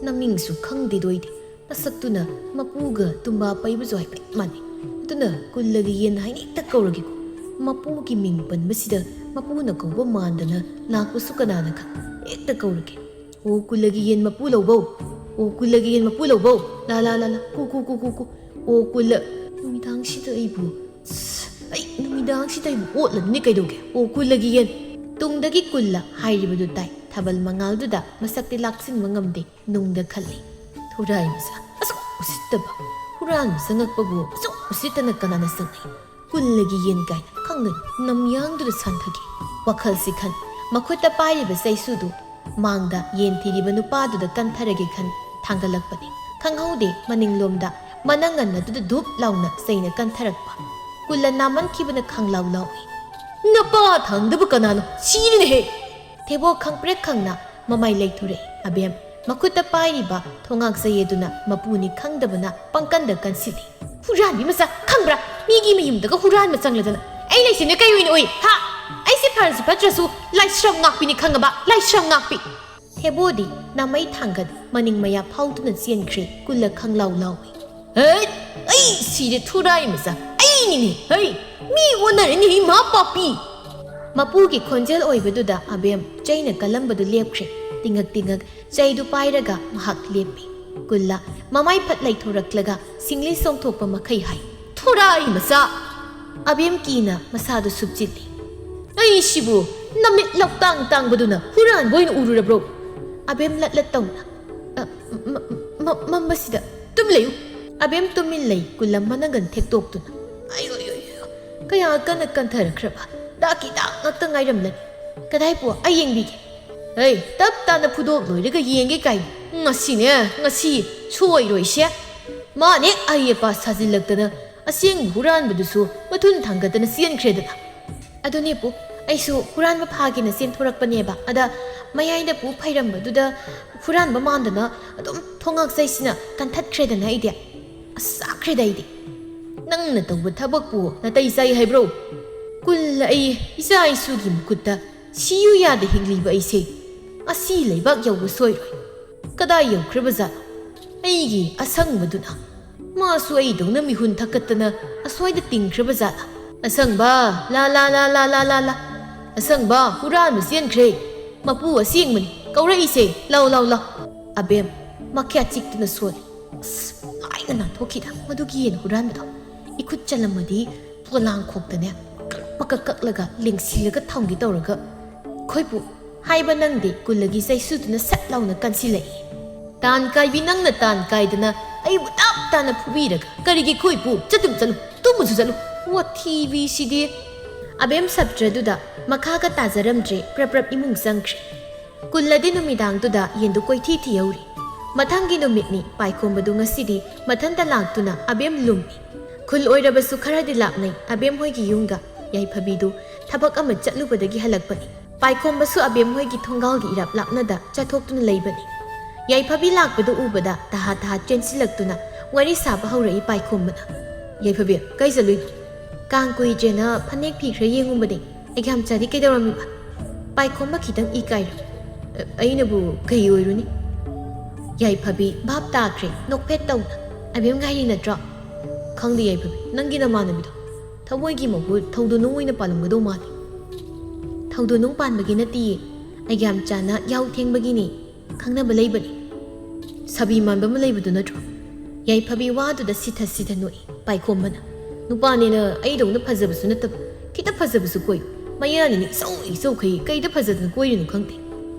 ꯅꯃꯤꯡꯁꯨ ꯈꯪꯗꯦꯗꯣꯏꯗꯤ꯫ ꯃꯁꯛꯇꯨꯅ ꯃꯄꯨꯒ ꯇꯨꯝꯕꯥ ꯄꯩꯕꯁꯨ ꯍꯥꯏꯐꯦꯠ ꯃꯥꯟꯅꯩ꯫ ꯑꯗꯨꯅ ꯀꯨꯜꯂꯒꯤ ꯌꯦꯟ ꯍꯥꯏꯅ ꯍꯦꯛꯇ ꯀꯧꯔꯒꯦꯀꯣ꯫ ꯃꯄꯨꯒꯤ ꯃꯤꯡ ꯄꯟꯕꯁꯤꯗ ꯃꯄꯨꯅ ꯀꯧꯕ ꯃꯥꯟꯗꯅ ꯂꯥꯛꯄꯁꯨ ꯀꯅꯥꯅ ꯈꯪ꯫ ꯍꯦꯛꯇ ꯀꯧꯔꯒꯦ꯫ "ꯑꯣ ꯀꯨꯜꯂꯒꯤ ꯌꯦꯟ ꯃꯄꯨ ꯂꯧꯕꯧ! ꯑꯣ ꯀꯨꯜꯂꯒꯤ ꯌꯦꯟ ꯃꯄꯨ ꯂꯧꯕꯧ! ꯂꯥ ꯂꯥ ꯂꯥ ꯂꯥ, ꯀꯨ ꯀꯨ ꯀꯨ ꯀꯨ ꯀꯨ! ꯑꯣ ꯀꯨꯜꯂ, ꯅꯨꯃꯤꯗꯥꯡꯁꯤꯗ ꯑꯩꯕꯨ, ꯑꯁ, ꯑꯩ ꯅꯨꯃꯤꯗꯥꯡꯁꯤꯗ ꯑꯩꯕꯨ ꯑꯣꯠꯂꯗꯨꯅꯤ ꯀꯩꯗꯧꯒꯦ? ꯑꯣ ꯀꯨꯜꯂꯒꯤ ꯌꯦꯟ!" ꯇꯨꯡꯗꯒꯤ ꯀꯨꯜꯂ ꯍꯥꯏꯔꯤꯕꯗꯨ ꯇꯥꯏ꯫ ꯊꯥꯕꯜ ꯃꯉꯥꯜꯗꯨꯗ ꯃꯁꯛꯇꯤ ꯂꯥꯛꯁꯤꯟꯕ ꯉꯝꯗꯦ꯫ ꯅꯨꯡꯗ ꯈꯜꯂꯤ꯫ ꯊꯨꯔꯥꯏ ꯃꯆꯥ, ꯑꯁꯨꯛ ꯎꯁꯤꯠꯇꯕ! ꯍꯨꯔꯥꯟꯕ ꯆꯪꯉꯛꯄꯕꯨ ꯑꯁꯨꯛ ꯎꯁꯤꯠꯇꯅ ꯀꯅꯥꯅ ꯆꯪꯉꯤ? ꯀꯨꯜꯂꯒꯤ ꯌꯦꯟ ꯀꯥꯏꯅ ꯈꯪꯒꯅꯤ꯫ ꯅꯝꯌꯥꯡꯗꯨꯗ ꯁꯥꯟꯊꯒꯦ꯫ ꯋꯥꯈꯜꯁꯤ ꯈꯟ, ꯃꯈꯨꯠꯇ ꯄꯥꯏꯔꯤꯕ ꯆꯩꯁꯨꯗꯨ ꯃꯥꯡꯗ ꯌꯦꯟ ꯊꯤꯔꯤꯕ ꯅꯨꯄꯥꯗꯨꯗ ꯀꯟꯊꯔꯒꯦ ꯈꯟ ꯊꯥꯡꯒꯠꯂꯛꯄꯅꯤ꯫ ꯈꯪꯍꯧꯗꯦ ꯃꯅꯤꯡꯂꯣꯝꯗ ꯃꯅꯪꯒꯟ ꯑꯗꯨꯗ ꯙꯨꯞ ꯂꯥꯎꯅ ꯆꯩꯅ ꯀꯟꯊꯔꯛꯄ꯫ ꯀꯨꯜꯂ ꯅꯥꯃꯟꯈꯤꯕꯅ ꯈꯪꯂꯥꯎ ꯂꯥꯎꯏ꯫ "ꯅꯄꯥ ꯊꯥꯡꯗꯕ ꯀꯅꯥꯅꯣ? ꯁꯤꯔꯅꯤꯍꯦ!" ꯊꯦꯕꯣ ꯈꯪꯄ꯭ꯔꯦꯛ ꯈꯪꯅ ꯃꯃꯥꯏ ꯂꯩꯊꯣꯔꯛꯏ꯫ ꯑꯕꯦꯝ ꯃꯈꯨꯠꯇ ꯄꯥꯏꯔꯤꯕ ꯊꯣꯉꯥꯛ ꯆꯌꯦꯗꯨꯅ ꯃꯄꯨꯅꯤ ꯈꯪꯗꯕꯅ ꯄꯪꯀꯟꯗ ꯀꯟꯁꯤꯜꯂꯤ꯫ "ꯍꯨꯔꯥꯟꯕꯤ ꯃꯆꯥ, ꯈꯪꯕ꯭ꯔꯥ? ꯃꯤꯒꯤ ꯃꯌꯨꯝꯗꯒ ꯍꯨꯔꯥꯟꯕ ꯆꯪꯂꯗꯅ ꯑꯩ ꯂꯩꯁꯤꯅ ꯀꯩ ꯑꯣꯏꯅ ꯎꯏ, ꯍꯥ? ꯑꯩꯁꯦ ꯐꯔꯁꯨ ꯐꯠꯇ꯭ꯔꯁꯨ ꯂꯥꯏꯁ꯭ꯔꯝ ꯉꯥꯛꯄꯤꯅꯤ, ꯈꯪꯉꯕ? ꯂꯥꯏꯁ꯭ꯔꯝ ꯉꯥꯛꯄꯤ!" ꯊꯦꯕꯣꯗꯤ ꯅꯥꯃꯩ ꯊꯥꯡꯒꯠ ꯃꯅꯤꯡ ꯃꯌꯥ ꯐꯥꯎꯗꯨꯅ ꯆꯦꯟꯈ꯭ꯔꯦ꯫ ꯀꯨꯜꯂ ꯈꯪꯂꯥꯎ ꯂꯥꯎꯏ꯫ "ꯍꯩꯠ! ꯑꯩ ꯁꯤꯔꯦ, ꯊꯨꯔꯥꯏ ꯃꯆꯥ! ꯑꯩꯅꯤꯅꯦ! ꯍꯩ! ꯃꯤ ꯑꯣꯟꯅꯔꯅꯤ, ꯏꯃꯥ ꯄꯥꯄꯤ!" ꯃꯄꯨꯒꯤ ꯈꯣꯟꯖꯦꯜ ꯑꯣꯏꯕꯗꯨꯗ ꯑꯕꯦꯝ ꯆꯩꯅ ꯀꯜꯂꯝꯕꯗꯨ ꯂꯦꯞꯈ꯭ꯔꯦ꯫ ꯇꯤꯡꯉꯛ ꯇꯤꯡꯉꯛ ꯆꯩꯗꯨ ꯄꯥꯏꯔꯒ ꯉꯥꯏꯍꯥꯛ ꯂꯦꯞꯄꯤ꯫ ꯀꯨꯜꯂ ꯃꯃꯥꯏ ꯐꯠ ꯂꯩꯊꯣꯔꯛꯂꯒ ꯁꯤꯡꯂꯤ ꯁꯣꯡꯊꯣꯛꯄ ꯃꯈꯩ ꯍꯥꯏ, "ꯊꯨꯔꯥꯏ ꯃꯆꯥ!" ꯑꯕꯦꯝ ꯀꯤꯅ ꯃꯁꯥꯗꯨ ꯁꯨꯞꯆꯤꯜꯂꯤ꯫ "ꯑꯩꯁꯤꯕꯨ ꯅꯃꯤꯠ ꯂꯧꯇꯥꯡ ꯇꯥꯡꯕꯗꯨꯅ ꯍꯨꯔꯥꯟꯕ ꯑꯣꯏꯅ ꯎꯔꯨꯔꯕ꯭ꯔꯣ?" ꯑꯕꯦꯝ ꯂꯠ ꯂꯠ ꯇꯧꯅ, "ꯑ, ꯃ-, ꯃ-, ꯃꯝꯕꯁꯤꯗ ꯇꯨꯝ ꯂꯩꯌꯨ!" ꯑꯕꯦꯝ ꯇꯨꯃꯤꯟ ꯂꯩ, ꯀꯨꯜꯂꯝ ꯃꯅꯪꯒꯟ ꯊꯦꯛꯇꯣꯛꯇꯨꯅ꯫ "ꯑꯌꯣ, ꯌꯣ, ꯌꯣ, ꯀꯌꯥ ꯀꯟꯅ ꯀꯟꯊꯔꯛꯈ꯭ꯔꯕ? ꯗꯥꯛꯀꯤ ꯗꯥꯛ ꯉꯥꯛꯇ ꯉꯥꯏꯔꯝꯂꯅꯤ꯫ ꯀꯗꯥꯏ ꯄꯨ? ꯑꯩ ꯌꯦꯡꯕꯤꯒꯦ꯫" "ꯍꯩ, ꯇꯞ ꯇꯥꯅ ꯐꯨꯗꯣꯛ ꯂꯣꯏꯔꯒ ꯌꯦꯡꯒꯦ ꯀꯥꯏꯅ꯫ ꯉꯁꯤꯅꯦ, ꯉꯁꯤ ꯁꯣꯏꯔꯣꯏꯁꯦ꯫ ꯃꯥꯅꯦ ꯑꯍꯩ ꯑꯄꯥ ꯁꯥꯖꯤꯜꯂꯛꯇꯅ ꯑꯁꯦꯡꯕ ꯍꯨꯔꯥꯟꯕꯗꯨꯁꯨ ꯃꯊꯨꯟ ꯊꯥꯡꯒꯠꯇꯅ ꯆꯦꯟꯈ꯭ꯔꯦꯗꯅ꯫" "ꯑꯗꯨꯅꯦ ꯄꯨ, ꯑꯩꯁꯨ ꯍꯨꯔꯥꯟꯕ ꯐꯥꯒꯦꯅ ꯆꯦꯟꯊꯣꯔꯛꯄꯅꯦꯕ꯫ ꯑꯗ ꯃꯌꯥꯏꯗ ꯄꯨ ꯐꯩꯔꯝꯕꯗꯨꯗ ꯍꯨꯔꯥꯟꯕ ꯃꯥꯟꯗꯅ ꯑꯗꯨꯝ ꯊꯣꯉꯥꯛ ꯆꯩꯁꯤꯅ ꯀꯟꯊꯠꯈ꯭ꯔꯦꯗꯅ ꯑꯩꯗꯤ꯫ ꯑꯁ, ꯆꯥꯛꯈ꯭ꯔꯦꯗ ꯑꯩꯗꯤ꯫" "ꯅꯪꯅ ꯇꯧꯕ ꯊꯕꯛꯄꯨ ꯅꯥꯇꯩ ꯆꯥꯏ ꯍꯥꯏꯕ꯭ꯔꯣ? ꯀꯨꯜ, ꯑꯩ ꯏꯆꯥ ꯏꯁꯨꯒꯤ ꯃꯈꯨꯠꯇ ꯁꯤꯌꯨ ꯌꯥꯗ ꯍꯤꯡꯂꯤꯕ ꯑꯩꯁꯦ ꯑꯁꯤ ꯂꯩꯕꯥꯛ ꯌꯧꯕ ꯁꯣꯏꯔꯣꯏ꯫ ꯀꯗꯥꯏ ꯌꯧꯈ꯭ꯔꯕ ꯖꯥꯠꯅꯣ ꯑꯩꯒꯤ ꯑꯁꯪꯕꯗꯨꯅ? ꯃꯥꯁꯨ ꯑꯩꯗꯧꯅ ꯃꯤꯍꯨꯟ ꯊꯛꯀꯠꯇꯅ ꯑꯁ꯭ꯋꯥꯏꯗ ꯇꯤꯡꯈ꯭ꯔꯕ ꯖꯥꯠꯂꯥ? ꯑꯁꯪꯕ, ꯂꯥ, ꯂꯥ, ꯂꯥ, ꯂꯥ, ꯂꯥ, ꯂꯥ, ꯂꯥ꯫ ꯑꯁꯪꯕ ꯍꯨꯔꯥꯟꯕ ꯆꯦꯟꯈ꯭ꯔꯦ꯫ ꯃꯄꯨ ꯑꯁꯦꯡꯕꯅꯤ ꯀꯧꯔꯛꯏꯁꯦ꯫ ꯂꯥꯎ, ꯂꯥꯎ, ꯂꯥꯎ꯫" ꯑꯕꯦꯝ ꯃꯈ꯭ꯌꯥ ꯆꯤꯛꯇꯨꯅ ꯁꯣꯜꯂꯤ꯫ ꯑꯁ, ꯂꯥꯏꯅ ꯅꯥꯟꯊꯣꯛꯈꯤꯗ ꯃꯗꯨꯒꯤ ꯌꯦꯟ ꯍꯨꯔꯥꯟꯕꯗꯣ꯫ ꯏꯈꯨꯠ ꯆꯜꯂꯝꯃꯗꯤ ꯄꯣꯂꯥꯡ ꯈꯣꯛꯇꯅꯦ ꯀꯛ ꯄꯀꯛ ꯀꯛꯂꯒ ꯂꯦꯡꯁꯤꯜꯂꯒ ꯊꯝꯒꯦ ꯇꯧꯔꯒ, "ꯈꯣꯏꯄꯨ" ꯍꯥꯏꯕ ꯅꯪꯗꯦ, ꯀꯨꯜꯂꯒꯤ ꯆꯩꯁꯨꯗꯨꯅ ꯁꯠ ꯂꯥꯎꯅ ꯀꯟꯁꯤꯜꯂꯛꯏ꯫ "ꯇꯥꯟ ꯀꯥꯏꯕꯤ, ꯅꯪꯅ ꯇꯥꯟ ꯀꯥꯏꯗꯅ ꯑꯩꯕꯨ ꯇꯞ ꯇꯥꯅ ꯐꯨꯕꯤꯔꯒ ꯀꯔꯤꯒꯤ ꯈꯣꯏꯄꯨ? ꯆꯠꯇꯨꯝ ꯆꯠꯂꯨ, ꯇꯨꯝꯃꯨꯁꯨ ꯆꯠꯂꯨ꯫ ꯋꯥꯊꯤꯕꯤꯁꯤꯗꯤ!" ꯑꯕꯦꯝ ꯁꯞꯇ꯭ꯔꯗꯨꯗ ꯃꯈꯥꯒ ꯇꯥꯖꯔꯝꯗ꯭ꯔꯦ, ꯄ꯭ꯔꯞ ꯄ꯭ꯔꯞ ꯏꯃꯨꯡ ꯆꯪꯈ꯭ꯔꯦ꯫ ꯀꯨꯜꯂꯗꯤ ꯅꯨꯃꯤꯗꯥꯡꯗꯨꯗ ꯌꯦꯟꯗꯨ ꯀꯣꯏꯊꯤ ꯊꯤꯍꯧꯔꯤ꯫ ꯃꯊꯪꯒꯤ ꯅꯨꯃꯤꯠꯅꯤ ꯄꯥꯏꯈꯣꯝꯕꯗꯨ ꯉꯁꯤꯗꯤ ꯃꯊꯟꯇ ꯂꯥꯛꯇꯨꯅ ꯑꯕꯦꯝ ꯂꯨꯝꯃꯤ꯫ ꯈꯨꯜ ꯑꯣꯏꯔꯕꯁꯨ ꯈꯔꯗꯤ ꯂꯥꯞꯅꯩ ꯑꯕꯦꯝ ꯍꯣꯏꯒꯤ ꯌꯨꯝꯒ꯫ ꯌꯥꯏꯐꯕꯤꯗꯨ ꯊꯕꯛ ꯑꯃ ꯆꯠꯂꯨꯕꯗꯒꯤ ꯍꯜꯂꯛꯄꯅꯤ꯫ ꯄꯥꯏꯈꯣꯝꯕꯁꯨ ꯑꯕꯦꯝ ꯍꯣꯏꯒꯤ ꯊꯣꯡꯒꯥꯜꯒꯤ ꯏꯔꯥꯞ ꯂꯥꯞꯅꯗ ꯆꯠꯊꯣꯛꯇꯨꯅ ꯂꯩꯕꯅꯤ꯫ ꯌꯥꯏꯐꯕꯤ ꯂꯥꯛꯄꯗꯨ ꯎꯕꯗ ꯇꯍꯥ ꯇꯍꯥ ꯆꯦꯟꯁꯤꯜꯂꯛꯇꯨꯅ ꯋꯥꯔꯤ ꯁꯥꯕ ꯍꯧꯔꯛꯏ ꯄꯥꯏꯈꯣꯝꯕꯅ꯫ "ꯌꯥꯏꯐꯕꯤ, ꯀꯩ ꯆꯠꯂꯨꯏꯅꯣ?" "ꯀꯥꯡ ꯀꯨꯏꯗ꯭ꯔꯦꯅ ꯐꯅꯦꯛ ꯐꯤ ꯈꯔ ꯌꯦꯡꯉꯨꯕꯅꯦ꯫ ꯑꯩꯒ꯭ꯌꯥꯝꯆꯥꯗꯤ ꯀꯩꯗꯧꯔꯝꯃꯤꯕ?" ꯄꯥꯏꯈꯣꯝꯕ ꯈꯤꯇꯪ ꯏꯀꯥꯏꯔꯦ꯫ "ꯑ, ꯑꯩꯅꯕꯨ ꯀꯩ ꯑꯣꯏꯔꯨꯅꯤ?" ꯌꯥꯏꯐꯕꯤ ꯚꯥꯞ ꯇꯥꯈ꯭ꯔꯦ, ꯅꯣꯛꯐꯦꯠ ꯇꯧꯅ꯫ "ꯑꯕꯦꯝ ꯉꯥꯏꯔꯤ ꯅꯠꯇ꯭ꯔꯣ?" "ꯈꯪꯗꯦ ꯌꯥꯏꯐꯕꯤ, ꯅꯪꯒꯤ ꯅꯃꯥꯟꯅꯕꯤꯗꯣ ꯊꯃꯣꯏꯒꯤ ꯃꯍꯨꯠ ꯊꯧꯗꯣꯅꯨꯡ ꯑꯣꯏꯅ ꯄꯥꯜꯂꯝꯒꯗꯧ ꯃꯥꯜꯂꯤ꯫ ꯊꯧꯗꯣꯅꯨꯡ ꯄꯥꯟꯕꯒꯤ ꯅꯠꯇꯤꯌꯦ, ꯑꯩꯒ꯭ꯌꯥꯝꯆꯥꯅ ꯌꯥꯍꯧ ꯊꯦꯡꯕꯒꯤꯅꯦ꯫ ꯈꯪꯅꯕ ꯂꯩꯕꯅꯤ꯫ ꯁꯥꯕꯤ ꯃꯥꯟꯕ ꯑꯃ ꯂꯩꯕꯗꯨ ꯅꯠꯇ꯭ꯔꯣ?" ꯌꯥꯏꯐꯕꯤ ꯋꯥꯗꯨꯗ ꯁꯤꯊ ꯁꯤꯊ ꯅꯣꯛꯏ ꯄꯥꯏꯈꯣꯝꯕꯅ꯫ "ꯅꯨꯄꯥꯅꯦꯅ ꯑꯩꯗꯧꯅ ꯐꯖꯕꯁꯨ ꯅꯠꯇꯕ, ꯈꯤꯇ ꯐꯖꯕꯁꯨ ꯀꯣꯏꯌꯨ꯫ ꯃꯌꯥꯅꯤꯅ ꯏꯆꯧ ꯏꯆꯧꯈꯩ ꯀꯩꯗ ꯐꯖꯗꯅ ꯀꯣꯏꯔꯤꯅꯣ ꯈꯪꯗꯦ꯫"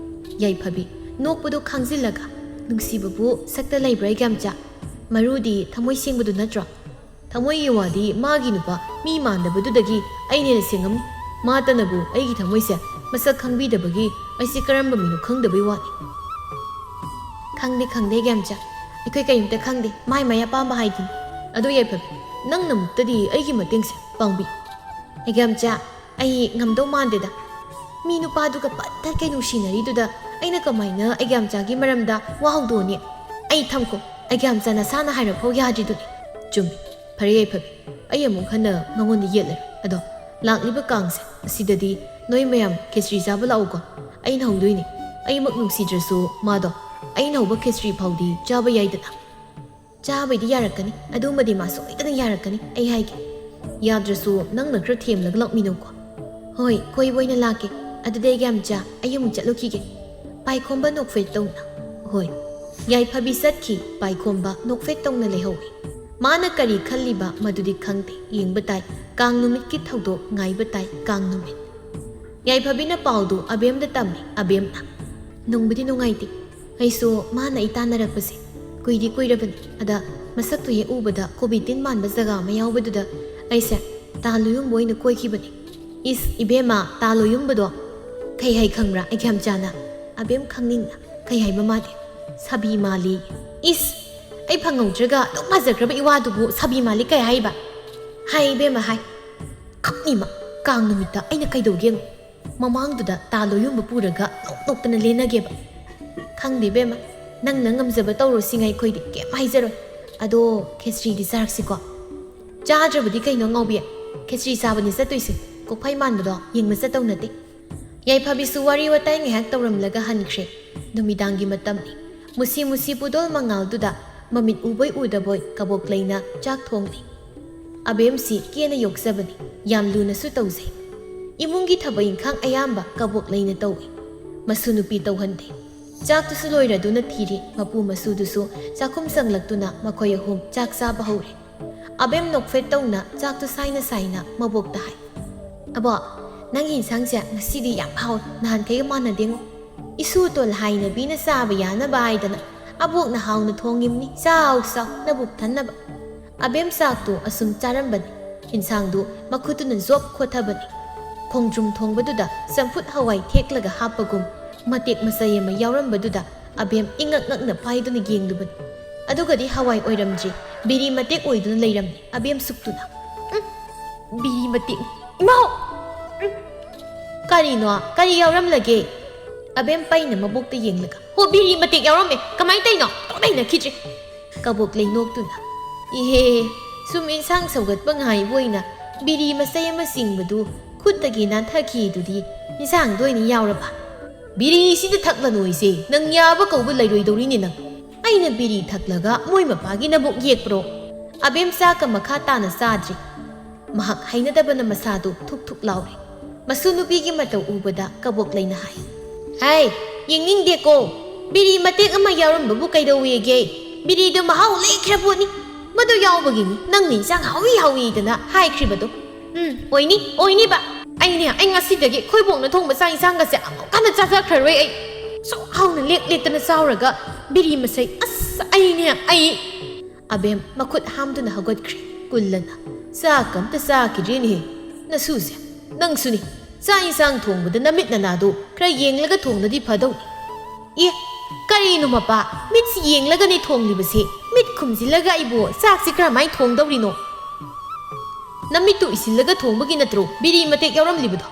ꯌꯥꯏꯐꯕꯤ ꯅꯣꯛꯄꯗꯨ ꯈꯥꯡꯖꯤꯜꯂꯒ, "ꯅꯨꯡꯁꯤꯕꯕꯨ ꯁꯛꯇ ꯂꯩꯕ꯭ꯔꯥ, ꯑꯩꯒ꯭ꯌꯥꯝꯆꯥ? ꯃꯔꯨꯗꯤ ꯊꯃꯣꯏ ꯁꯦꯡꯕꯗꯨ ꯅꯠꯇ꯭ꯔꯣ?" "ꯊꯃꯣꯏꯒꯤ ꯋꯥꯗꯤ ꯃꯥꯒꯤ ꯅꯨꯄꯥ ꯃꯤ ꯃꯥꯟꯗꯕꯗꯨꯗꯒꯤ ꯑꯩꯅ ꯍꯦꯟꯅ ꯁꯦꯡꯉꯝꯅꯤ꯫ ꯃꯥꯇꯅꯕꯨ ꯑꯩꯒꯤ ꯊꯃꯣꯏꯁꯦ ꯃꯁꯛ ꯈꯪꯕꯤꯗꯕꯒꯤ ꯑꯩꯁꯦ ꯀꯔꯝꯕ ꯃꯤꯅꯣ ꯈꯪꯗꯕꯩ ꯋꯥꯅꯤ꯫" "ꯈꯪꯗꯦ, ꯈꯪꯗꯦ, ꯑꯩꯒ꯭ꯌꯥꯝꯆꯥ꯫ ꯑꯩꯈꯣꯏ ꯀꯔꯤꯝꯇ ꯈꯪꯗꯦ꯫ ꯃꯥꯏ ꯃꯥꯏ ꯑꯄꯥꯝꯕ ꯍꯥꯏꯗꯨꯅꯤ꯫ ꯑꯗꯣ ꯌꯥꯏꯐꯕꯤ, ꯅꯪꯅꯃꯨꯛꯇꯗꯤ ꯑꯩꯒꯤ ꯃꯇꯦꯡꯁꯦ ꯄꯥꯡꯕꯤ꯫" "ꯑꯩꯒ꯭ꯌꯥꯝꯆꯥ, ꯑꯩ ꯉꯝꯗꯧ ꯃꯥꯟꯗꯦꯗ꯫ ꯃꯤ ꯅꯨꯄꯥꯗꯨꯒ ꯄꯠ ꯇꯠꯈꯩ ꯅꯨꯡꯁꯤꯅꯔꯤꯗꯨꯗ ꯑꯩꯅ ꯀꯃꯥꯏꯅ ꯑꯩꯒ꯭ꯌꯥꯝꯆꯥꯒꯤ ꯃꯔꯝꯗ ꯋꯥ ꯍꯧꯗꯣꯛꯑꯅꯤ? ꯑꯩ ꯊꯝꯈꯣ, ꯑꯩꯒ꯭ꯌꯥꯝꯆꯥ ꯅꯁꯥꯅ ꯍꯥꯏꯔꯛꯐꯥꯎ ꯌꯥꯗ꯭ꯔꯤꯗꯨꯅꯤ꯫" "ꯆꯨꯝꯃꯤ꯫ ꯐꯔꯦ ꯌꯥꯏꯐꯕꯤ, ꯑꯩ ꯑꯃꯨꯛ ꯍꯟꯅ ꯃꯉꯣꯟꯗ ꯌꯦꯠꯂꯔꯣꯏ꯫ ꯑꯗꯣ ꯂꯥꯛꯂꯤꯕ ꯀꯥꯡꯁꯦ ꯑꯁꯤꯗꯗꯤ ꯅꯣꯏ ꯃꯌꯥꯝ ꯈꯦꯆ꯭ꯔꯤ ꯆꯥꯕ ꯂꯥꯛꯎꯀꯣ꯫ ꯑꯩꯅ ꯍꯧꯗꯣꯏꯅꯦ꯫ ꯑꯩꯃꯛ ꯅꯨꯡꯁꯤꯗ꯭ꯔꯁꯨ ꯃꯥꯗꯣ ꯑꯩꯅ ꯍꯧꯕ ꯈꯦꯆ꯭ꯔꯤ ꯐꯥꯎꯗꯤ ꯆꯥꯕ ꯌꯥꯏꯗꯅ꯫" "ꯆꯥꯕꯩꯗꯤ ꯌꯥꯔꯛꯀꯅꯤ, ꯑꯗꯨꯃꯗꯤ ꯃꯥ ꯁꯣꯏꯗꯅ ꯌꯥꯔꯛꯀꯅꯤ꯫ ꯑꯩ ꯍꯥꯏꯒꯦ, ꯌꯥꯗ꯭ꯔꯁꯨ ꯅꯪꯅ ꯈꯔ ꯊꯦꯝꯂꯒ ꯂꯥꯛꯃꯤꯟꯅꯧꯀꯣ꯫" "ꯍꯣꯏ, ꯀꯣꯏꯕ ꯑꯣꯏꯅ ꯂꯥꯛꯀꯦ꯫ ꯑꯗꯨꯗꯤ ꯑꯩꯒ꯭ꯌꯥꯝꯆꯥ, ꯑꯩ ꯑꯃꯨꯛ ꯆꯠꯂꯨꯈꯤꯒꯦ꯫" ꯄꯥꯏꯈꯣꯝꯕ ꯅꯣꯛꯐꯦꯠ ꯇꯧꯅ꯫ "ꯍꯣꯏ꯫" ꯌꯥꯏꯐꯕꯤ ꯆꯠꯈꯤ, ꯄꯥꯏꯈꯣꯝꯕ ꯅꯣꯛꯐꯦꯠ ꯇꯧꯅ ꯂꯩꯍꯧꯏ꯫ ꯃꯥꯅ ꯀꯔꯤ ꯈꯜꯂꯤꯕ ꯃꯗꯨꯗꯤ ꯈꯪꯗꯦ꯫ ꯌꯦꯡꯕ ꯇꯥꯏ, ꯀꯥꯡ ꯅꯨꯃꯤꯠꯀꯤ ꯊꯧꯗꯣꯛ ꯉꯥꯏꯕ ꯇꯥꯏ, ꯀꯥꯡ ꯅꯨꯃꯤꯠ꯫ ꯌꯥꯏꯐꯕꯤꯅ ꯄꯥꯎꯗꯨ ꯑꯕꯦꯝꯗ ꯇꯝꯃꯤ꯫ ꯑꯕꯦꯝꯅ, "ꯅꯨꯡꯕꯨꯗꯤ ꯅꯨꯡꯉꯥꯏꯇꯦ꯫ ꯑꯩꯁꯨ ꯃꯥꯅ ꯑꯩ ꯇꯥꯟꯅꯔꯛꯄꯁꯦ ꯀꯨꯏꯗꯤ ꯀꯨꯏꯔꯕꯅꯤ꯫ ꯑꯗ ꯃꯁꯛꯇꯨ ꯍꯦꯛ ꯎꯕꯗ ꯀꯣꯕꯤ ꯇꯤꯟ ꯃꯥꯟꯕ ꯖꯒꯥ ꯑꯃ ꯌꯥꯎꯕꯗꯨꯗ ꯑꯩꯁꯦ ꯇꯥ ꯂꯨꯌꯨꯝꯕ ꯑꯣꯏꯅ ꯀꯣꯏꯈꯤꯕꯅꯤ꯫" "ꯏꯁ, ꯏꯕꯦꯝꯃ, ꯇꯥ ꯂꯨꯌꯨꯝꯕꯗꯣ ꯀꯩ ꯍꯥꯏ ꯈꯪꯕ꯭ꯔꯥ, ꯑꯩꯒ꯭ꯌꯥꯝꯆꯥꯅ?" ꯑꯕꯦꯝ ꯈꯪꯅꯤꯡꯅ꯫ "ꯀꯩ ꯍꯥꯏꯕ ꯃꯥꯗꯤ?" "ꯁꯥꯕꯤ ꯃꯥꯜꯂꯤ꯫" "ꯏꯁ, ꯑꯩ ꯐꯪꯍꯧꯗ꯭ꯔꯒ ꯑꯗꯨꯛ ꯐꯖꯈ꯭ꯔꯕ ꯏꯋꯥꯗꯨꯕꯨ ꯁꯥꯕꯤ ꯃꯥꯜꯂꯤ ꯀꯩ ꯍꯥꯏꯕ?" "ꯍꯥꯏ ꯏꯕꯦꯝꯃ, ꯍꯥꯏ꯫ ꯈꯞꯅꯤꯃ, ꯀꯥꯡ ꯅꯨꯃꯤꯠꯇ ꯑꯩꯅ ꯀꯩꯗꯧꯒꯦ ꯌꯦꯡꯉꯨ꯫" ꯃꯃꯥꯡꯗꯨꯗ ꯇꯥ ꯂꯣꯏꯌꯨꯝꯕ ꯄꯨꯔꯒ ꯅꯣꯛ ꯅꯣꯛꯇꯅ ꯂꯦꯟꯅꯒꯦꯕ꯫ "ꯈꯪꯗꯦ ꯏꯕꯦꯝꯃ, ꯅꯪꯅ ꯉꯝꯖꯕ ꯇꯧꯔꯣ, ꯁꯤꯡ ꯑꯩꯈꯣꯏꯗꯤ ꯀꯩꯝ ꯍꯥꯏꯖꯔꯣꯏ꯫ ꯑꯗꯣ ꯈꯦꯆ꯭ꯔꯤꯗꯤ ꯆꯥꯔꯛꯁꯤꯀꯣ?" "ꯆꯥꯗ꯭ꯔꯕꯗꯤ ꯀꯩꯅꯣ ꯉꯥꯎꯕꯤ? ꯈꯦꯆ꯭ꯔꯤ ꯆꯥꯕꯅꯤ ꯆꯠꯇꯣꯏꯁꯦ꯫ ꯀꯣꯛꯐꯩ ꯃꯥꯟꯕꯗꯣ ꯌꯦꯡꯕ ꯆꯠꯇꯧ ꯅꯠꯇꯦ꯫" ꯌꯥꯏꯐꯕꯤꯁꯨ ꯋꯥꯔꯤ ꯋꯥꯇꯥꯏ ꯉꯥꯏꯍꯥꯛ ꯇꯧꯔꯝꯂꯒ ꯍꯟꯈ꯭ꯔꯦ꯫ ꯅꯨꯃꯤꯗꯥꯡꯒꯤ ꯃꯇꯝꯅꯤ꯫ ꯃꯨꯁꯤ ꯃꯨꯁꯤ ꯄꯨꯗꯣꯜ ꯃꯉꯥꯜꯗꯨꯗ ꯃꯃꯤꯠ ꯎꯕꯣꯏ ꯎꯗꯕꯣꯏ ꯀꯕꯣꯛ ꯂꯩꯅ ꯆꯥꯛ ꯊꯣꯡꯂꯤ꯫ ꯑꯕꯦꯝꯁꯤ ꯀꯦꯅ ꯌꯣꯛꯆꯕꯅꯤ, ꯌꯥꯝ ꯂꯨꯅꯁꯨ ꯇꯧꯖꯩ꯫ ꯏꯃꯨꯡꯒꯤ ꯊꯕꯛ ꯏꯪꯈꯥꯡ ꯑꯌꯥꯝꯕ ꯀꯕꯣꯛ ꯂꯩꯅ ꯇꯧꯏ꯫ ꯃꯁꯨ ꯅꯨꯄꯤ ꯇꯧꯍꯟꯗꯦ꯫ ꯆꯥꯛꯇꯨꯁꯨ ꯂꯣꯏꯔꯗꯨꯅ ꯊꯤꯔꯤ, ꯃꯄꯨ ꯃꯁꯨꯗꯨꯁꯨ ꯆꯥꯛꯈꯨꯝ ꯆꯪꯂꯛꯇꯨꯅ ꯃꯈꯣꯏ ꯑꯍꯨꯝ ꯆꯥꯛ ꯆꯥꯕ ꯍꯧꯔꯦ꯫ ꯑꯕꯦꯝ ꯅꯣꯛꯐꯦꯠ ꯇꯧꯅ ꯆꯥꯛꯇꯨ ꯁꯥꯏꯅ ꯁꯥꯏꯅ ꯃꯕꯣꯛꯇ ꯍꯥꯏ, "ꯑꯕꯣ, ꯅꯪꯒꯤ ꯏꯟꯁꯥꯡꯁꯦ ꯉꯁꯤꯗꯤ ꯌꯥꯝ ꯍꯥꯎꯏ, ꯅꯍꯥꯟꯈꯩꯒ ꯃꯥꯟꯅꯗꯦꯉꯣ꯫ ꯏꯁꯨ ꯇꯣꯜ ꯍꯥꯏꯅꯕꯤꯅ ꯆꯥꯕ ꯌꯥꯅꯕ ꯍꯥꯏꯗꯅ ꯑꯕꯣꯛꯅ ꯍꯥꯎꯅ ꯊꯣꯡꯉꯤꯕꯅꯤ, ꯆꯥꯎ ꯆꯥꯎ, ꯅꯕꯨꯛ ꯊꯟꯅꯕ꯫" ꯑꯕꯦꯝ ꯆꯥꯛꯇꯨ ꯑꯁꯨꯝ ꯆꯥꯔꯝꯕꯅꯤ꯫ ꯏꯟꯁꯥꯡꯗꯨ ꯃꯈꯨꯠꯇꯨꯅ ꯖꯣꯞ ꯈꯣꯠꯊꯕꯅꯤ꯫ ꯈꯣꯡꯗ꯭ꯔꯨꯝ ꯊꯣꯡꯕꯗꯨꯗ ꯆꯝꯐꯨꯠ ꯍꯋꯥꯏ ꯊꯦꯛꯂꯒ ꯍꯥꯞꯄꯒꯨꯝ ꯃꯇꯦꯛ ꯃꯆꯩ ꯑꯃ ꯌꯥꯎꯔꯝꯕꯗꯨꯗ ꯑꯕꯦꯝ ꯏꯉꯛ ꯉꯛꯅ ꯄꯥꯏꯗꯨꯅ ꯌꯦꯡꯂꯨꯕꯅꯤ꯫ ꯑꯗꯨꯒꯗꯤ ꯍꯋꯥꯏ ꯑꯣꯏꯔꯝꯗ꯭ꯔꯤ, ꯕꯤꯔꯤ ꯃꯇꯦꯛ ꯑꯣꯏꯗꯨꯅ ꯂꯩꯔꯝꯃꯤ꯫ ꯑꯕꯦꯝ ꯁꯨꯛꯇꯨꯅ, "ꯎꯝ, ꯕꯤꯔꯤ ꯃꯇꯦꯛ, ꯏꯃꯥꯎ! ꯎꯝ, ꯀꯔꯤꯅꯣ? ꯀꯔꯤ ꯌꯥꯎꯔꯝꯂꯒꯦ?" ꯑꯕꯦꯝ ꯄꯩꯅ ꯃꯕꯣꯛꯇ ꯌꯦꯡꯂꯒ, "ꯍꯣ, ꯕꯤꯔꯤ ꯃꯇꯦꯛ ꯌꯥꯎꯔꯝꯃꯦ꯫ ꯀꯃꯥꯏꯅ ꯇꯧꯔꯤꯅꯣ? ꯇꯣꯛ ꯂꯩꯅꯈꯤꯗ꯭ꯔꯦ꯫" ꯀꯕꯣꯛ ꯂꯩ ꯅꯣꯛꯇꯨꯅ, "ꯏꯍꯦ, ꯁꯨꯝ ꯏꯟꯁꯥꯡ ꯁꯧꯒꯠꯄ ꯉꯥꯏꯕ ꯑꯣꯏꯅ ꯕꯤꯔꯤ ꯃꯆꯩ ꯑꯃ ꯆꯤꯡꯕꯗꯨ ꯈꯨꯠꯇꯒꯤ ꯅꯥꯟꯊꯈꯤꯗꯨꯗꯤ ꯏꯟꯁꯥꯡꯗ ꯑꯣꯏꯅ ꯌꯥꯎꯔꯕ?" "ꯕꯤꯔꯤꯁꯤꯗ ꯊꯛꯂꯅꯨ ꯏꯆꯦ, ꯅꯪ ꯌꯥꯕ ꯀꯧꯕ ꯂꯩꯔꯣꯏꯗꯧꯔꯤꯅꯦ ꯅꯪ꯫" "ꯑꯩꯅ ꯕꯤꯔꯤ ꯊꯛꯂꯒ ꯃꯣꯏ ꯃꯄꯥꯒꯤ ꯅꯕꯨꯛ ꯌꯦꯛꯄ꯭ꯔꯣ?" ꯑꯕꯦꯝ ꯆꯥꯛꯀ ꯃꯈꯥ ꯇꯥꯅ ꯆꯥꯗ꯭ꯔꯤ꯫ ꯃꯍꯥꯛ ꯍꯩꯅꯗꯕꯅ ꯃꯁꯥꯗꯨ ꯊꯨꯛ ꯊꯨꯛ ꯂꯥꯎꯔꯦ꯫ ꯃꯁꯨ ꯅꯨꯄꯤꯒꯤ ꯃꯇꯧ ꯎꯕꯗ ꯀꯕꯣꯛ ꯂꯩꯅ ꯍꯥꯏ, "ꯍꯥꯏ, ꯌꯦꯡꯅꯤꯡꯗꯦꯀꯣ꯫ ꯕꯤꯔꯤ ꯃꯇꯦꯛ ꯑꯃ ꯌꯥꯎꯔꯝꯕꯕꯨ ꯀꯩꯗꯧꯋꯦꯒꯦ? ꯕꯤꯔꯤꯗꯣ ꯃꯍꯥꯎ ꯂꯩꯈ꯭ꯔ ꯄꯣꯠꯅꯤ꯫ ꯃꯗꯨ ꯌꯥꯎꯕꯒꯤꯅꯤ ꯅꯪꯅ ꯏꯟꯁꯥꯡ ꯍꯥꯎꯏ ꯍꯥꯎꯏꯗꯅ ꯍꯥꯏꯈ꯭ꯔꯤꯕꯗꯣ꯫ ꯎꯝ, ꯑꯣꯏꯅꯤ, ꯑꯣꯏꯅꯤꯕ꯫ ꯑꯩꯅꯦ, ꯑꯩ ꯉꯁꯤꯗꯒꯤ ꯈꯣꯏꯕꯣꯛꯅ ꯊꯣꯡꯕ ꯆꯥꯛ ꯏꯟꯁꯥꯡꯒꯁꯦ ꯑꯃꯨꯛ ꯍꯟꯅ ꯆꯥꯖꯈ꯭ꯔꯔꯣꯏ ꯑꯩ꯫ ꯁꯨꯛ ꯍꯥꯎꯅ ꯂꯦꯛ ꯂꯦꯛꯇꯅ ꯆꯥꯎꯔꯒ ꯕꯤꯔꯤ ꯃꯁꯩ, ꯑꯁ, ꯑꯩꯅꯦ, ꯑꯩ꯫" ꯑꯕꯦꯝ ꯃꯈꯨꯠ ꯍꯥꯝꯗꯨꯅ ꯍꯧꯒꯠꯈ꯭ꯔꯦ꯫ ꯀꯨꯜꯂꯅ, "ꯆꯥꯛꯀ ꯑꯝꯇ ꯆꯥꯈꯤꯗ꯭ꯔꯦꯅꯦꯍꯦ ꯅꯁꯨꯁꯦ꯫ ꯅꯪꯁꯨꯅꯤ, ꯆꯥꯛ ꯏꯟꯁꯥꯡ ꯊꯣꯡꯕꯗ ꯅꯃꯤꯠ ꯅꯅꯥꯗꯣ ꯈꯔ ꯌꯦꯡꯂꯒ ꯊꯣꯡꯅꯗꯤ ꯐꯗꯧꯅꯤ꯫ ꯑꯦ, ꯀꯔꯤꯅꯣ ꯃꯄꯥ, ꯃꯤꯠꯁꯤ ꯌꯦꯡꯂꯒꯅꯦ ꯊꯣꯡꯂꯤꯕꯁꯦ꯫ ꯃꯤꯠ ꯈꯨꯝꯖꯤꯜꯂꯒ ꯑꯩꯕꯨ ꯆꯥꯛꯁꯤ ꯀꯔꯝꯍꯥꯏꯅ ꯊꯣꯡꯗꯧꯔꯤꯅꯣ? ꯅꯃꯤꯠꯇꯨ ꯎꯏꯁꯤꯜꯂꯒ ꯊꯣꯡꯕꯒꯤ ꯅꯠꯇ꯭ꯔꯣ ꯕꯤꯔꯤ ꯃꯇꯦꯛ ꯌꯥꯎꯔꯝꯂꯤꯕꯗꯣ?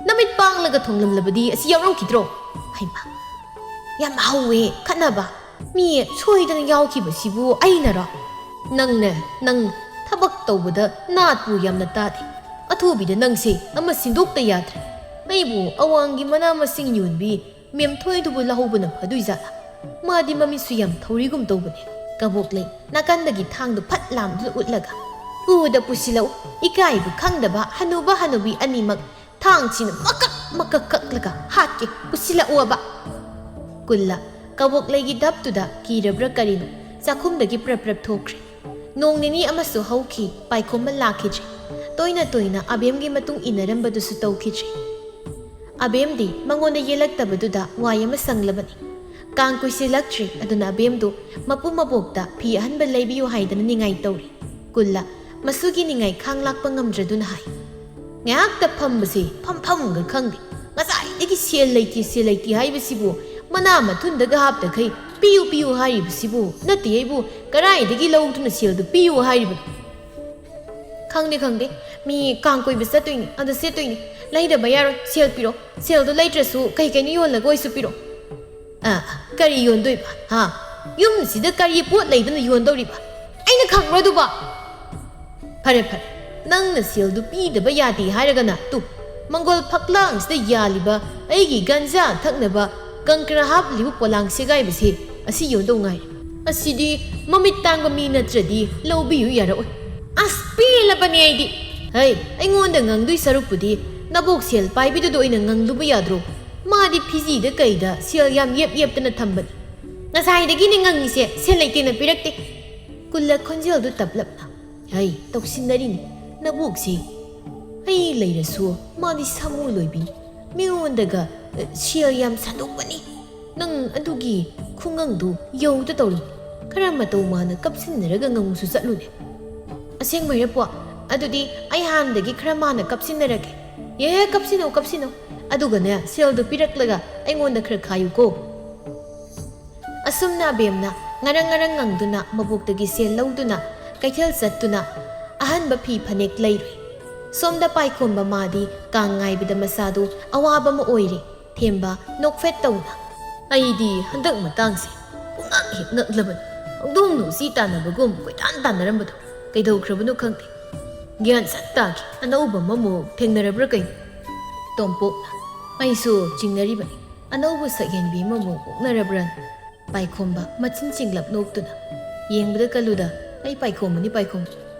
ꯅꯃꯤꯠ ꯄꯥꯡꯂꯒ ꯊꯣꯡꯂꯝꯂꯕꯗꯤ ꯑꯁꯤ ꯌꯥꯎꯔꯝꯈꯤꯗ꯭ꯔꯣ? ꯍꯩꯃꯥ, ꯌꯥꯝ ꯍꯧꯋꯦ ꯈꯠꯅꯕ꯫ ꯃꯤ ꯁꯣꯏꯗꯅ ꯌꯥꯎꯈꯤꯕꯁꯤꯕꯨ ꯑꯩꯅꯔꯣ? ꯅꯪꯅꯦ, ꯅꯪ ꯊꯕꯛ ꯇꯧꯕꯗ ꯅꯥꯠꯄꯨ ꯌꯥꯝꯅ ꯇꯥꯗꯦ꯫ ꯑꯊꯨꯕꯤꯗ ꯅꯪꯁꯦ ꯑꯃ ꯁꯤꯟꯗꯣꯛꯇ ꯌꯥꯗ꯭ꯔꯦ꯫ ꯑꯩꯕꯨ ꯑꯋꯥꯡꯒꯤ ꯃꯅꯥ ꯃꯁꯤꯡ ꯌꯣꯟꯕꯤ ꯃꯦꯝꯊꯣꯏꯗꯨꯕꯨ ꯂꯧꯍꯧꯕꯅ ꯐꯗꯣꯏꯖꯥꯠꯂꯥ? ꯃꯥꯗꯤ ꯃꯃꯤꯠꯁꯨ ꯌꯥꯝ ꯊꯧꯔꯤꯒꯨꯝ ꯇꯧꯕꯅꯦ꯫ ꯀꯕꯣꯛꯂꯩ ꯅꯥꯀꯟꯗꯒꯤ ꯊꯥꯡꯗꯨ ꯐꯠ ꯂꯥꯝꯗꯨꯅ ꯎꯠꯂꯒ, "ꯄꯨꯗ ꯄꯨꯁꯤꯜꯂꯛꯎ, ꯏꯀꯥꯏꯕ ꯈꯪꯗꯕ ꯍꯅꯨꯕ ꯍꯅꯨꯕꯤ ꯑꯅꯤꯃꯛ ꯊꯥꯡꯁꯤꯅ ꯃꯀꯛ ꯃꯀꯛ ꯀꯛꯂꯒ ꯍꯥꯠꯀꯦ, ꯄꯨꯁꯤꯜꯂꯛꯎꯕ!" ꯀꯨꯜꯂ ꯀꯕꯣꯛꯂꯩꯒꯤ ꯙꯞꯇꯨꯗ ꯀꯤꯔꯕ꯭ꯔꯥ ꯀꯔꯤꯅꯣ, ꯆꯥꯛꯈꯨꯝꯗꯒꯤ ꯄ꯭ꯔꯞ ꯄ꯭ꯔꯞ ꯊꯣꯛꯈ꯭ꯔꯦ꯫ ꯅꯣꯡ ꯅꯤꯅꯤ ꯑꯃꯁꯨ ꯍꯧꯈꯤ, ꯄꯥꯏꯈꯣꯝꯕ ꯂꯥꯛꯈꯤꯗ꯭ꯔꯦ꯫ ꯇꯣꯏꯅ ꯇꯣꯏꯅ ꯑꯕꯦꯝꯒꯤ ꯃꯇꯨꯡ ꯏꯟꯅꯔꯝꯕꯗꯨꯁꯨ ꯇꯧꯈꯤꯗ꯭ꯔꯦ꯫ ꯑꯕꯦꯝꯗꯤ ꯃꯉꯣꯟꯗ ꯌꯦꯜꯂꯛꯇꯕꯗꯨꯗ ꯋꯥꯏ ꯑꯃ ꯁꯪꯂꯕꯅꯤ꯫ ꯀꯥꯡ ꯀꯨꯏꯁꯤꯜꯂꯛꯇ꯭ꯔꯦ, ꯑꯗꯨꯅ ꯑꯕꯦꯝꯗꯨ ꯃꯄꯨ ꯃꯕꯣꯛꯇ ꯐꯤ ꯑꯍꯟꯕ ꯂꯩꯕꯤꯌꯨ ꯍꯥꯏꯗꯅ ꯅꯤꯡꯉꯥꯏ ꯇꯧꯔꯤ꯫ ꯀꯨꯜꯂ ꯃꯁꯨꯒꯤ ꯅꯤꯡꯉꯥꯏ ꯈꯥꯡ ꯂꯥꯛꯄ ꯉꯝꯗ꯭ꯔꯗꯨꯅ ꯍꯥꯏ, "ꯉꯥꯏꯍꯥꯛꯇ ꯐꯝꯕꯁꯦ ꯐꯝꯐꯝꯒ ꯈꯪꯗꯦ꯫ ꯉꯁꯥꯏꯗꯒꯤ ꯁꯦꯜ ꯂꯩꯇꯦ, ꯁꯦꯜ ꯂꯩꯇꯦ ꯍꯥꯏꯕꯁꯤꯕꯨ ꯃꯅꯥ ꯃꯊꯨꯟꯗꯒ ꯍꯥꯞꯇꯈꯩ ꯄꯤꯌꯨ ꯄꯤꯌꯨ ꯍꯥꯏꯔꯤꯕꯁꯤꯕꯨ ꯅꯠꯇꯦ, ꯑꯩꯕꯨ ꯀꯔꯥꯏꯗꯒꯤ ꯂꯧꯗꯨꯅ ꯁꯦꯜꯗꯨ ꯄꯤꯌꯨ ꯍꯥꯏꯔꯤꯕꯅꯣ?" "ꯈꯪꯗꯦ, ꯈꯪꯗꯦ꯫ ꯃꯤ ꯀꯥꯡ ꯀꯣꯏꯕ ꯆꯠꯇꯣꯏꯅꯤ, ꯑꯗ ꯆꯠꯇꯣꯏꯅꯤ꯫ ꯂꯩꯗꯕ ꯌꯥꯔꯣꯏ꯫ ꯁꯦꯜ ꯄꯤꯔꯣ꯫ ꯁꯦꯜꯗꯣ ꯂꯩꯇ꯭ꯔꯁꯨ ꯀꯩ ꯀꯩꯅꯣ ꯌꯣꯜꯂꯒ ꯑꯣꯏꯁꯨ ꯄꯤꯔꯣ꯫" "ꯑ, ꯀꯔꯤ ꯌꯣꯟꯗꯣꯏꯕ? ꯍꯥ? ꯌꯨꯝꯁꯤꯗ ꯀꯔꯤ ꯄꯣꯠ ꯂꯩꯗꯅ ꯌꯣꯟꯗꯧꯔꯤꯕ? ꯑꯩꯅ ꯈꯪꯕ꯭ꯔꯣ ꯑꯗꯨꯕꯣ?" "ꯐꯔꯦ, ꯐꯔꯦ꯫ ꯅꯪꯅ ꯁꯦꯜꯗꯨ ꯄꯤꯗꯕ ꯌꯥꯗꯦ ꯍꯥꯏꯔꯒꯅ ꯇꯨ, ꯃꯪꯒꯣꯜ ꯐꯛꯂꯥꯡꯁꯤꯗ ꯌꯥꯜꯂꯤꯕ ꯑꯩꯒꯤ ꯒꯟꯖꯥ ꯊꯛꯅꯕ ꯀꯪꯀ꯭ꯔꯥ ꯍꯥꯞꯂꯤꯕ ꯄꯣꯂꯥꯡ ꯁꯦꯒꯥꯏꯕꯁꯦ ꯑꯁꯤ ꯌꯣꯟꯗꯧ ꯉꯥꯏꯔꯦ꯫ ꯑꯁꯤꯗꯤ ꯃꯃꯤꯠ ꯇꯥꯡꯕ ꯃꯤ ꯅꯠꯇ꯭ꯔꯗꯤ ꯂꯧꯕꯤꯌꯨ ꯌꯥꯔꯛꯑꯣꯏ꯫" "ꯑꯁ, ꯄꯦꯜꯂꯕꯅꯦ ꯑꯩꯗꯤ꯫ ꯍꯩ, ꯑꯩꯉꯣꯟꯗ ꯉꯪꯗꯣꯏ ꯁꯔꯨꯛꯄꯨꯗꯤ ꯅꯕꯣꯛ ꯁꯦꯜ ꯄꯥꯏꯕꯤꯗꯨꯗ ꯑꯣꯏꯅ ꯉꯪꯂꯨꯕ ꯌꯥꯗ꯭ꯔꯣ? ꯃꯥꯗꯤ ꯐꯤꯖꯤꯗ ꯀꯩꯗ ꯁꯦꯜ ꯌꯥꯝ ꯌꯦꯞ ꯌꯦꯞꯇꯅ ꯊꯝꯕꯅꯤ꯫ ꯉꯁꯥꯏꯗꯒꯤꯅꯦ ꯉꯪꯉꯤꯁꯦ, ꯁꯦꯜ ꯂꯩꯇꯦꯅ ꯄꯤꯔꯛꯇꯦ꯫" ꯀꯨꯜꯂ ꯈꯣꯟꯖꯦꯜꯗꯨ ꯇꯞꯂꯞꯅ, "ꯍꯩ, ꯇꯧꯁꯤꯟꯅꯔꯤꯅꯤ ꯅꯕꯣꯛꯁꯤ꯫ ꯑꯩ ꯂꯩꯔꯁꯨ ꯃꯥꯗꯤ ꯁꯥꯃꯨ ꯂꯣꯏꯕꯤꯅꯤ꯫ ꯃꯤꯉꯣꯟꯗꯒ, ꯑ, ꯁꯦꯜ ꯌꯥꯝ ꯁꯟꯗꯣꯛꯄꯅꯤ꯫ ꯅꯪ ꯑꯗꯨꯒꯤ ꯈꯨꯉꯪꯗꯨ ꯌꯧꯗ ꯇꯧꯔꯤꯅꯤ꯫ ꯈꯔ ꯃꯇꯧ ꯃꯥꯅ ꯀꯞꯁꯤꯟꯅꯔꯒ ꯉꯪꯉꯨꯁꯨ ꯆꯠꯂꯨꯅꯦ꯫" "ꯑꯁꯦꯡꯕꯩꯔꯄꯣ? ꯑꯗꯨꯗꯤ ꯑꯩ ꯍꯥꯟꯅꯗꯒꯤ ꯈꯔ ꯃꯥꯅ ꯀꯞꯁꯤꯟꯅꯔꯒꯦ꯫" "ꯑꯦ, ꯀꯞꯁꯤꯟꯅꯧ, ꯀꯞꯁꯤꯟꯅꯧ꯫ ꯑꯗꯨꯒꯅꯦ, ꯁꯦꯜꯗꯨ ꯄꯤꯔꯛꯂꯒ ꯑꯩꯉꯣꯟꯗ ꯈꯔ ꯈꯥꯏꯌꯨꯀꯣ꯫" ꯑꯁꯨꯝꯅ ꯑꯕꯦꯝꯅ ꯉꯔꯪ ꯉꯔꯪ ꯉꯪꯗꯨꯅ ꯃꯕꯣꯛꯇꯒꯤ ꯁꯦꯜ ꯂꯧꯗꯨꯅ ꯀꯩꯊꯦꯜ ꯆꯠꯇꯨꯅ ꯑꯍꯟꯕ ꯐꯤ ꯐꯅꯦꯛ ꯂꯩꯔꯨꯏ꯫ ꯁꯣꯝꯗ ꯄꯥꯏꯈꯣꯝꯕ ꯃꯥꯗꯤ ꯀꯥꯡ ꯉꯥꯏꯕꯗ ꯃꯁꯥꯗꯨ ꯑꯋꯥꯕ ꯑꯃ ꯑꯣꯏꯔꯦ꯫ ꯊꯦꯝꯕ ꯅꯣꯛꯐꯦꯠ ꯇꯧꯅ, "ꯑꯩꯗꯤ ꯍꯟꯗꯛ ꯃꯇꯥꯡꯁꯦ ꯄꯨꯡꯉꯛ ꯍꯦꯛ ꯉꯛꯂꯕꯅꯤ꯫ ꯍꯧꯗꯣꯡ ꯅꯨꯡꯁꯤ ꯇꯥꯟꯅꯕꯒꯨꯝ ꯀꯣꯏꯇꯥꯟ ꯇꯥꯟꯅꯔꯝꯕꯗꯣ ꯀꯩꯗꯧꯈ꯭ꯔꯕꯅꯣ ꯈꯪꯗꯦ꯫ ꯒ꯭ꯌꯥꯟ ꯁꯠ ꯇꯥꯈꯤ꯫ ꯑꯅꯧꯕ ꯑꯃꯃꯨꯛ ꯊꯦꯡꯅꯔꯕ꯭ꯔꯥ ꯀꯩꯅꯣ?" ꯇꯣꯝꯄꯣꯛꯅ, "ꯑꯩꯁꯨ ꯆꯤꯡꯅꯔꯤꯕꯅꯤ꯫ ꯑꯅꯧꯕ ꯁꯛꯍꯦꯟꯕꯤ ꯑꯃꯃꯨꯛ ꯑꯣꯛꯅꯔꯕ꯭ꯔꯥꯅ?" ꯄꯥꯏꯈꯣꯝꯕ ꯃꯆꯤꯟ ꯆꯤꯡꯂꯞ ꯅꯣꯛꯇꯨꯅ, "ꯌꯦꯡꯕꯗ ꯀꯜꯂꯨꯗ, ꯑꯩ ꯄꯥꯏꯈꯣꯝꯕꯅꯤ ꯄꯥꯏꯈꯣꯝꯕ꯫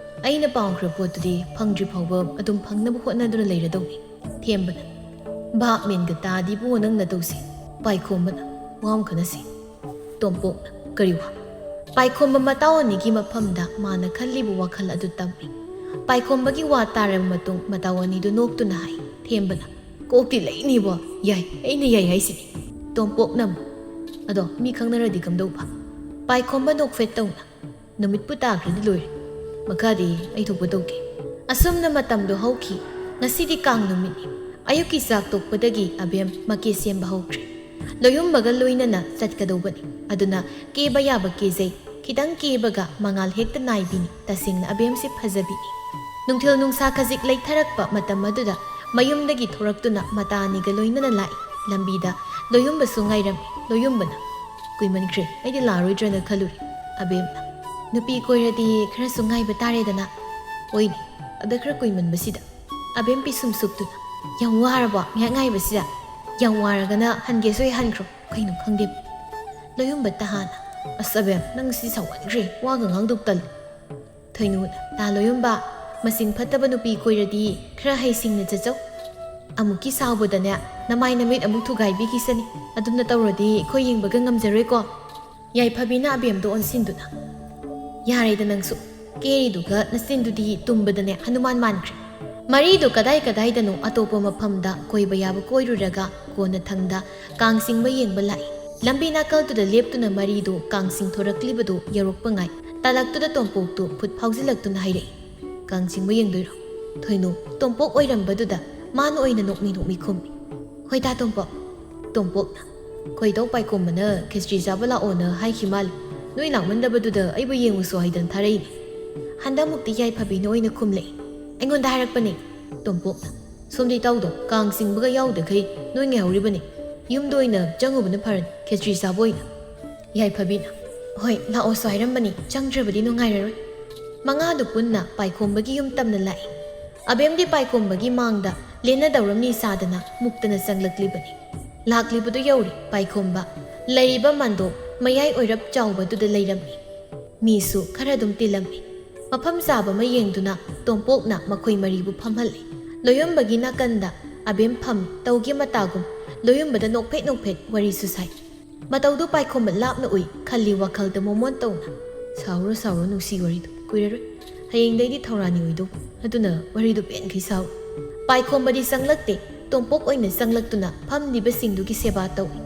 ꯑꯩꯅ ꯄꯥꯝꯈ꯭ꯔꯕ ꯄꯣꯠꯇꯨꯗꯤ ꯐꯪꯗ꯭ꯔꯤ ꯐꯥꯎꯕ ꯑꯗꯨꯝ ꯐꯪꯅꯕ ꯍꯣꯠꯅꯗꯨꯅ ꯂꯩꯔꯗꯧꯅꯤ꯫" ꯊꯦꯝꯕꯅ, "ꯚꯥꯞ ꯃꯦꯟꯒ ꯇꯥꯗꯦ ꯏꯕꯨꯡꯉꯣ ꯅꯪ ꯅꯇꯧꯁꯦ꯫" ꯄꯥꯏꯈꯣꯝꯕꯅ, "ꯋꯥ ꯑꯃ ꯈꯟꯅꯁꯤ꯫" ꯇꯣꯝꯄꯣꯛꯅ, "ꯀꯔꯤ ꯋꯥ?" ꯄꯥꯏꯈꯣꯝꯕ ꯃꯇꯥꯎ ꯑꯅꯤꯒꯤ ꯃꯐꯝꯗ ꯃꯥꯅ ꯈꯜꯂꯤꯕ ꯋꯥꯈꯜ ꯑꯗꯨ ꯇꯝꯃꯤ꯫ ꯄꯥꯏꯈꯣꯝꯕꯒꯤ ꯋꯥ ꯇꯥꯔꯕ ꯃꯇꯨꯡ ꯃꯇꯥꯎ ꯑꯅꯤꯗꯨ ꯅꯣꯛꯇꯨꯅ ꯍꯥꯏ꯫ ꯊꯦꯝꯕꯅ, "ꯀꯣꯛꯇꯤ ꯂꯩꯅꯤꯕꯣ꯫ ꯌꯥꯏ, ꯑꯩꯅ ꯌꯥꯏ ꯍꯥꯏꯁꯤꯅꯤ꯫" ꯇꯣꯝꯄꯣꯛꯅ ꯑꯃꯨꯛ, "ꯑꯗꯣ ꯃꯤ ꯈꯪꯅꯔꯗꯤ ꯀꯝꯗꯧꯕ?" ꯄꯥꯏꯈꯣꯝꯕ ꯅꯣꯛꯐꯦꯠ ꯇꯧꯅ, "ꯅꯨꯃꯤꯠꯄꯨ ꯇꯥꯈ꯭ꯔꯗꯤ ꯂꯣꯏꯔꯦ꯫ ꯃꯈꯥꯗꯤ ꯑꯩ ꯊꯣꯛꯄ ꯇꯧꯒꯦ꯫" ꯑꯁꯨꯝꯅ ꯃꯇꯝꯗꯣ ꯍꯧꯈꯤ꯫ ꯉꯁꯤꯗꯤ ꯀꯥꯡ ꯅꯨꯃꯤꯠꯅꯤ꯫ ꯑꯌꯨꯛꯀꯤ ꯆꯥꯛ ꯇꯣꯛꯄꯗꯒꯤ ꯑꯕꯦꯝ ꯃꯀꯦ ꯁꯦꯝꯕ ꯍꯧꯈ꯭ꯔꯦ꯫ ꯂꯣꯌꯨꯝꯕꯒ ꯂꯣꯏꯅꯅ ꯆꯠꯀꯗꯧꯕꯅꯤ꯫ ꯑꯗꯨꯅ ꯀꯦꯕ ꯌꯥꯕ ꯀꯦꯖꯩ꯫ ꯈꯤꯇꯪ ꯀꯦꯕꯒ ꯃꯉꯥꯜ ꯍꯦꯛꯇ ꯅꯥꯏꯕꯤꯅꯤ꯫ ꯇꯁꯦꯡꯅ ꯑꯕꯦꯝꯁꯤ ꯐꯖꯕꯤꯅꯤ꯫ ꯅꯨꯡꯊꯤꯜ ꯅꯨꯡꯁꯥ ꯈꯖꯤꯛ ꯂꯩꯊꯔꯛꯄ ꯃꯇꯝ ꯑꯗꯨꯗ ꯃꯌꯨꯝꯗꯒꯤ ꯊꯣꯔꯛꯇꯨꯅ ꯃꯇꯥ ꯑꯅꯤꯒ ꯂꯣꯏꯅꯅ ꯂꯥꯛꯏ꯫ ꯂꯝꯕꯤꯗ ꯂꯣꯌꯨꯝꯕꯁꯨ ꯉꯥꯏꯔꯝꯃꯤ꯫ ꯂꯣꯌꯨꯝꯕꯅ, "ꯀꯨꯏꯃꯟꯈ꯭ꯔꯦ, ꯑꯩꯗꯤ ꯂꯥꯛꯑꯔꯣꯏꯗ꯭ꯔꯅ ꯈꯜꯂꯨꯔꯦ꯫" ꯑꯕꯦꯝꯅ, "ꯅꯨꯄꯤ ꯀꯣꯏꯔꯗꯤ ꯈꯔꯁꯨ ꯉꯥꯏꯕ ꯇꯥꯔꯦꯗꯅ꯫" "ꯍꯣꯏꯅꯦ, ꯑꯗ ꯈꯔ ꯀꯨꯏꯃꯟꯕꯁꯤꯗ꯫" ꯑꯕꯦꯝ ꯄꯤꯁꯨꯝ ꯁꯨꯛꯇꯨꯅ, "ꯌꯥꯝ ꯋꯥꯔꯕꯣ ꯉꯥꯏꯍꯥꯛ ꯉꯥꯏꯕꯁꯤꯗ? ꯌꯥꯝ ꯋꯥꯔꯒꯅ ꯍꯟꯒꯦꯁꯨ ꯍꯦꯛ ꯍꯟꯈ꯭ꯔꯣ, ꯀꯩꯅꯣ ꯈꯪꯗꯦ꯫" ꯂꯣꯌꯨꯝꯕ ꯇꯍꯥꯅ, "ꯑꯁ ꯑꯕꯦꯝ, ꯅꯪ ꯁꯤ ꯁꯥꯎꯍꯟꯈ꯭ꯔꯦ, ꯋꯥꯒ ꯉꯥꯡꯗꯧ ꯇꯜꯂꯦ꯫" ꯊꯣꯏꯅꯨꯅ, "ꯇꯥ ꯂꯣꯌꯨꯝꯕ, ꯃꯁꯤꯡ ꯐꯠꯇꯕ ꯅꯨꯄꯤ ꯀꯣꯏꯔꯗꯤ ꯈꯔ ꯍꯩꯁꯤꯡꯅ ꯆꯠꯆꯧ꯫ ꯑꯃꯨꯛꯀꯤ ꯁꯥꯎꯕꯗꯅꯦ ꯅꯃꯥꯏ ꯅꯃꯤꯠ ꯑꯃꯨꯛ ꯊꯨꯒꯥꯏꯕꯤꯈꯤꯁꯅꯤ꯫ ꯑꯗꯨꯝꯅ ꯇꯧꯔꯗꯤ ꯑꯩꯈꯣꯏ ꯌꯦꯡꯕꯒ ꯉꯝꯖꯔꯣꯏꯀꯣ꯫" ꯌꯥꯏꯐꯕꯤꯅ ꯑꯕꯦꯝꯗ ꯑꯣꯟꯁꯤꯟꯗꯨꯅ, "ꯌꯥꯔꯦꯗ ꯅꯪꯁꯨ, ꯀꯦꯔꯤꯗꯨꯒ ꯅꯆꯤꯟꯗꯨꯗꯤ ꯇꯨꯝꯕꯗꯅꯦ ꯍꯅꯨꯃꯥꯟ ꯃꯥꯟꯈ꯭ꯔꯦ꯫ ꯃꯔꯤꯗꯨ ꯀꯗꯥꯏ ꯀꯗꯥꯏꯗꯅꯣ ꯑꯇꯣꯞꯄ ꯃꯐꯝꯗ ꯀꯣꯏꯕ ꯌꯥꯕ ꯀꯣꯏꯔꯨꯔꯒ ꯀꯣꯟꯅꯊꯪꯗ ꯀꯥꯡ ꯆꯤꯡꯕ ꯌꯦꯡꯕ ꯂꯥꯛꯏ꯫" ꯂꯝꯕꯤ ꯅꯥꯀꯜꯗꯨꯗ ꯂꯦꯞꯇꯨꯅ ꯃꯔꯤꯗꯨ ꯀꯥꯡ ꯆꯤꯡꯊꯣꯔꯛꯂꯤꯕꯗꯨ ꯌꯧꯔꯛꯄ ꯉꯥꯏ꯫ ꯇꯥꯂꯛꯇꯨꯗ ꯇꯣꯝꯄꯣꯛꯇꯨ ꯈꯨꯠ ꯐꯥꯎꯖꯤꯜꯂꯛꯇꯨꯅ ꯍꯥꯏꯔꯛꯏ, "ꯀꯥꯡ ꯆꯤꯡꯕ ꯌꯦꯡꯗꯣꯏꯔꯣ?" ꯊꯣꯏꯅꯨ ꯇꯣꯝꯄꯣꯛ ꯑꯣꯏꯔꯝꯕꯗꯨꯗ ꯃꯥꯅ ꯑꯣꯏꯅ ꯅꯣꯛꯃꯤ ꯅꯣꯛꯃꯤ ꯈꯨꯝꯃꯤ, "ꯍꯣꯏ ꯇꯥ ꯇꯣꯝꯄꯣꯛ꯫" ꯇꯣꯝꯄꯣꯛꯅ, "ꯈꯣꯏꯗꯧ ꯄꯥꯏꯈꯣꯝꯕꯅ ꯈꯦꯆ꯭ꯔꯤ ꯆꯥꯕ ꯂꯥꯛꯑꯣꯅ ꯍꯥꯏꯈꯤ ꯃꯥꯜꯂꯦ꯫ ꯅꯣꯏ ꯂꯥꯛꯃꯟꯗꯕꯗꯨꯗ ꯑꯩꯕꯨ ꯌꯦꯡꯉꯨꯁꯣ ꯍꯥꯏꯗꯅ ꯊꯥꯔꯛꯏꯅꯤ꯫" ꯍꯟꯗꯛꯃꯨꯛꯇꯤ ꯌꯥꯏꯐꯕꯤꯅ ꯑꯣꯏꯅ ꯈꯨꯝꯂꯛꯏ꯫ ꯑꯩꯉꯣꯟꯗ ꯍꯥꯏꯔꯛꯄꯅꯦ ꯇꯣꯝꯄꯣꯛꯅ꯫ "ꯁꯣꯝꯗ ꯏꯇꯥꯎꯗꯣ ꯀꯥꯡ ꯆꯤꯡꯕꯒ ꯌꯥꯎꯗꯈꯩ ꯅꯣꯏ ꯉꯥꯏꯍꯧꯔꯤꯕꯅꯤ꯫ ꯌꯨꯝꯗ ꯑꯣꯏꯅ ꯆꯪꯉꯨꯕꯅ ꯐꯔꯅꯤ, ꯈꯦꯆ꯭ꯔꯤ ꯆꯥꯕ ꯑꯣꯏꯅ"꯫ ꯌꯥꯏꯐꯕꯤꯅ, "ꯍꯣꯏ, ꯂꯥꯛꯑꯣꯁꯨ ꯍꯥꯏꯔꯝꯕꯅꯤ, ꯆꯪꯗ꯭ꯔꯕꯗꯤ ꯅꯨꯡꯉꯥꯏꯔꯔꯣꯏ"꯫ ꯃꯉꯥꯗꯨ ꯄꯨꯟꯅ ꯄꯥꯏꯈꯣꯝꯕꯒꯤ ꯌꯨꯝ ꯇꯝꯅ ꯂꯥꯛꯏ꯫ ꯑꯕꯦꯝꯗꯤ ꯄꯥꯏꯈꯣꯝꯕꯒꯤ ꯃꯥꯡꯗ ꯂꯦꯟꯅꯗꯧꯔꯝꯅꯤ ꯁꯥꯗꯅ ꯃꯨꯛꯇꯅ ꯆꯪꯂꯛꯂꯤꯕꯅꯤ꯫ ꯂꯥꯛꯂꯤꯕꯗꯨ ꯌꯧꯔꯦ ꯄꯥꯏꯈꯣꯝꯕ꯫ ꯂꯩꯔꯤꯕ ꯃꯥꯟꯗꯣꯞ ꯃꯌꯥꯏ ꯑꯣꯏꯔꯞ ꯆꯥꯎꯕꯗꯨꯗ ꯂꯩꯔꯝꯃꯤ꯫ ꯃꯤꯁꯨ ꯈꯔ ꯑꯗꯨꯝ ꯇꯤꯜꯂꯝꯃꯤ꯫ ꯃꯐꯝ ꯆꯥꯕ ꯑꯃ ꯌꯦꯡꯗꯨꯅ ꯇꯣꯝꯄꯣꯛꯅ ꯃꯈꯣꯏ ꯃꯔꯤꯕꯨ ꯐꯝꯍꯜꯂꯤ꯫ ꯂꯣꯌꯨꯝꯕꯒꯤ ꯅꯥꯀꯟꯗ ꯑꯕꯦꯝ ꯐꯝꯃꯤ꯫ ꯇꯧꯒꯦ ꯃꯇꯥꯒꯨꯝ ꯂꯣꯌꯨꯝꯕꯗ ꯅꯣꯛꯐꯦꯠ ꯅꯣꯛꯐꯦꯠ ꯋꯥꯔꯤꯁꯨ ꯁꯥꯏ꯫ ꯃꯇꯧꯗꯨ ꯄꯥꯏꯈꯣꯝꯕ ꯂꯥꯞꯅ ꯎꯏ꯫ ꯈꯜꯂꯤ ꯋꯥꯈꯜꯗ ꯃꯣꯃꯣꯟ ꯇꯧꯅ, "ꯁꯥꯎꯔꯣ, ꯁꯥꯎꯔꯣ, ꯅꯨꯡꯁꯤ ꯋꯥꯔꯤꯗꯨ ꯀꯨꯏꯔꯔꯣꯏ꯫ ꯍꯌꯦꯡꯗꯩꯗꯤ ꯊꯧꯔꯥꯅꯤ ꯑꯣꯏꯗꯧ꯫ ꯑꯗꯨꯅ ꯋꯥꯔꯤꯗꯨ ꯄꯦꯟꯈꯩ ꯁꯥꯎ"꯫ ꯄꯥꯏꯈꯣꯝꯕꯗꯤ ꯆꯪꯂꯛꯇꯦ꯫ ꯇꯣꯝꯄꯣꯛ ꯑꯣꯏꯅ ꯆꯪꯂꯛꯇꯨꯅ ꯐꯝꯂꯤꯕꯁꯤꯡꯗꯨꯒꯤ ꯁꯦꯕꯥ ꯇꯧꯏ꯫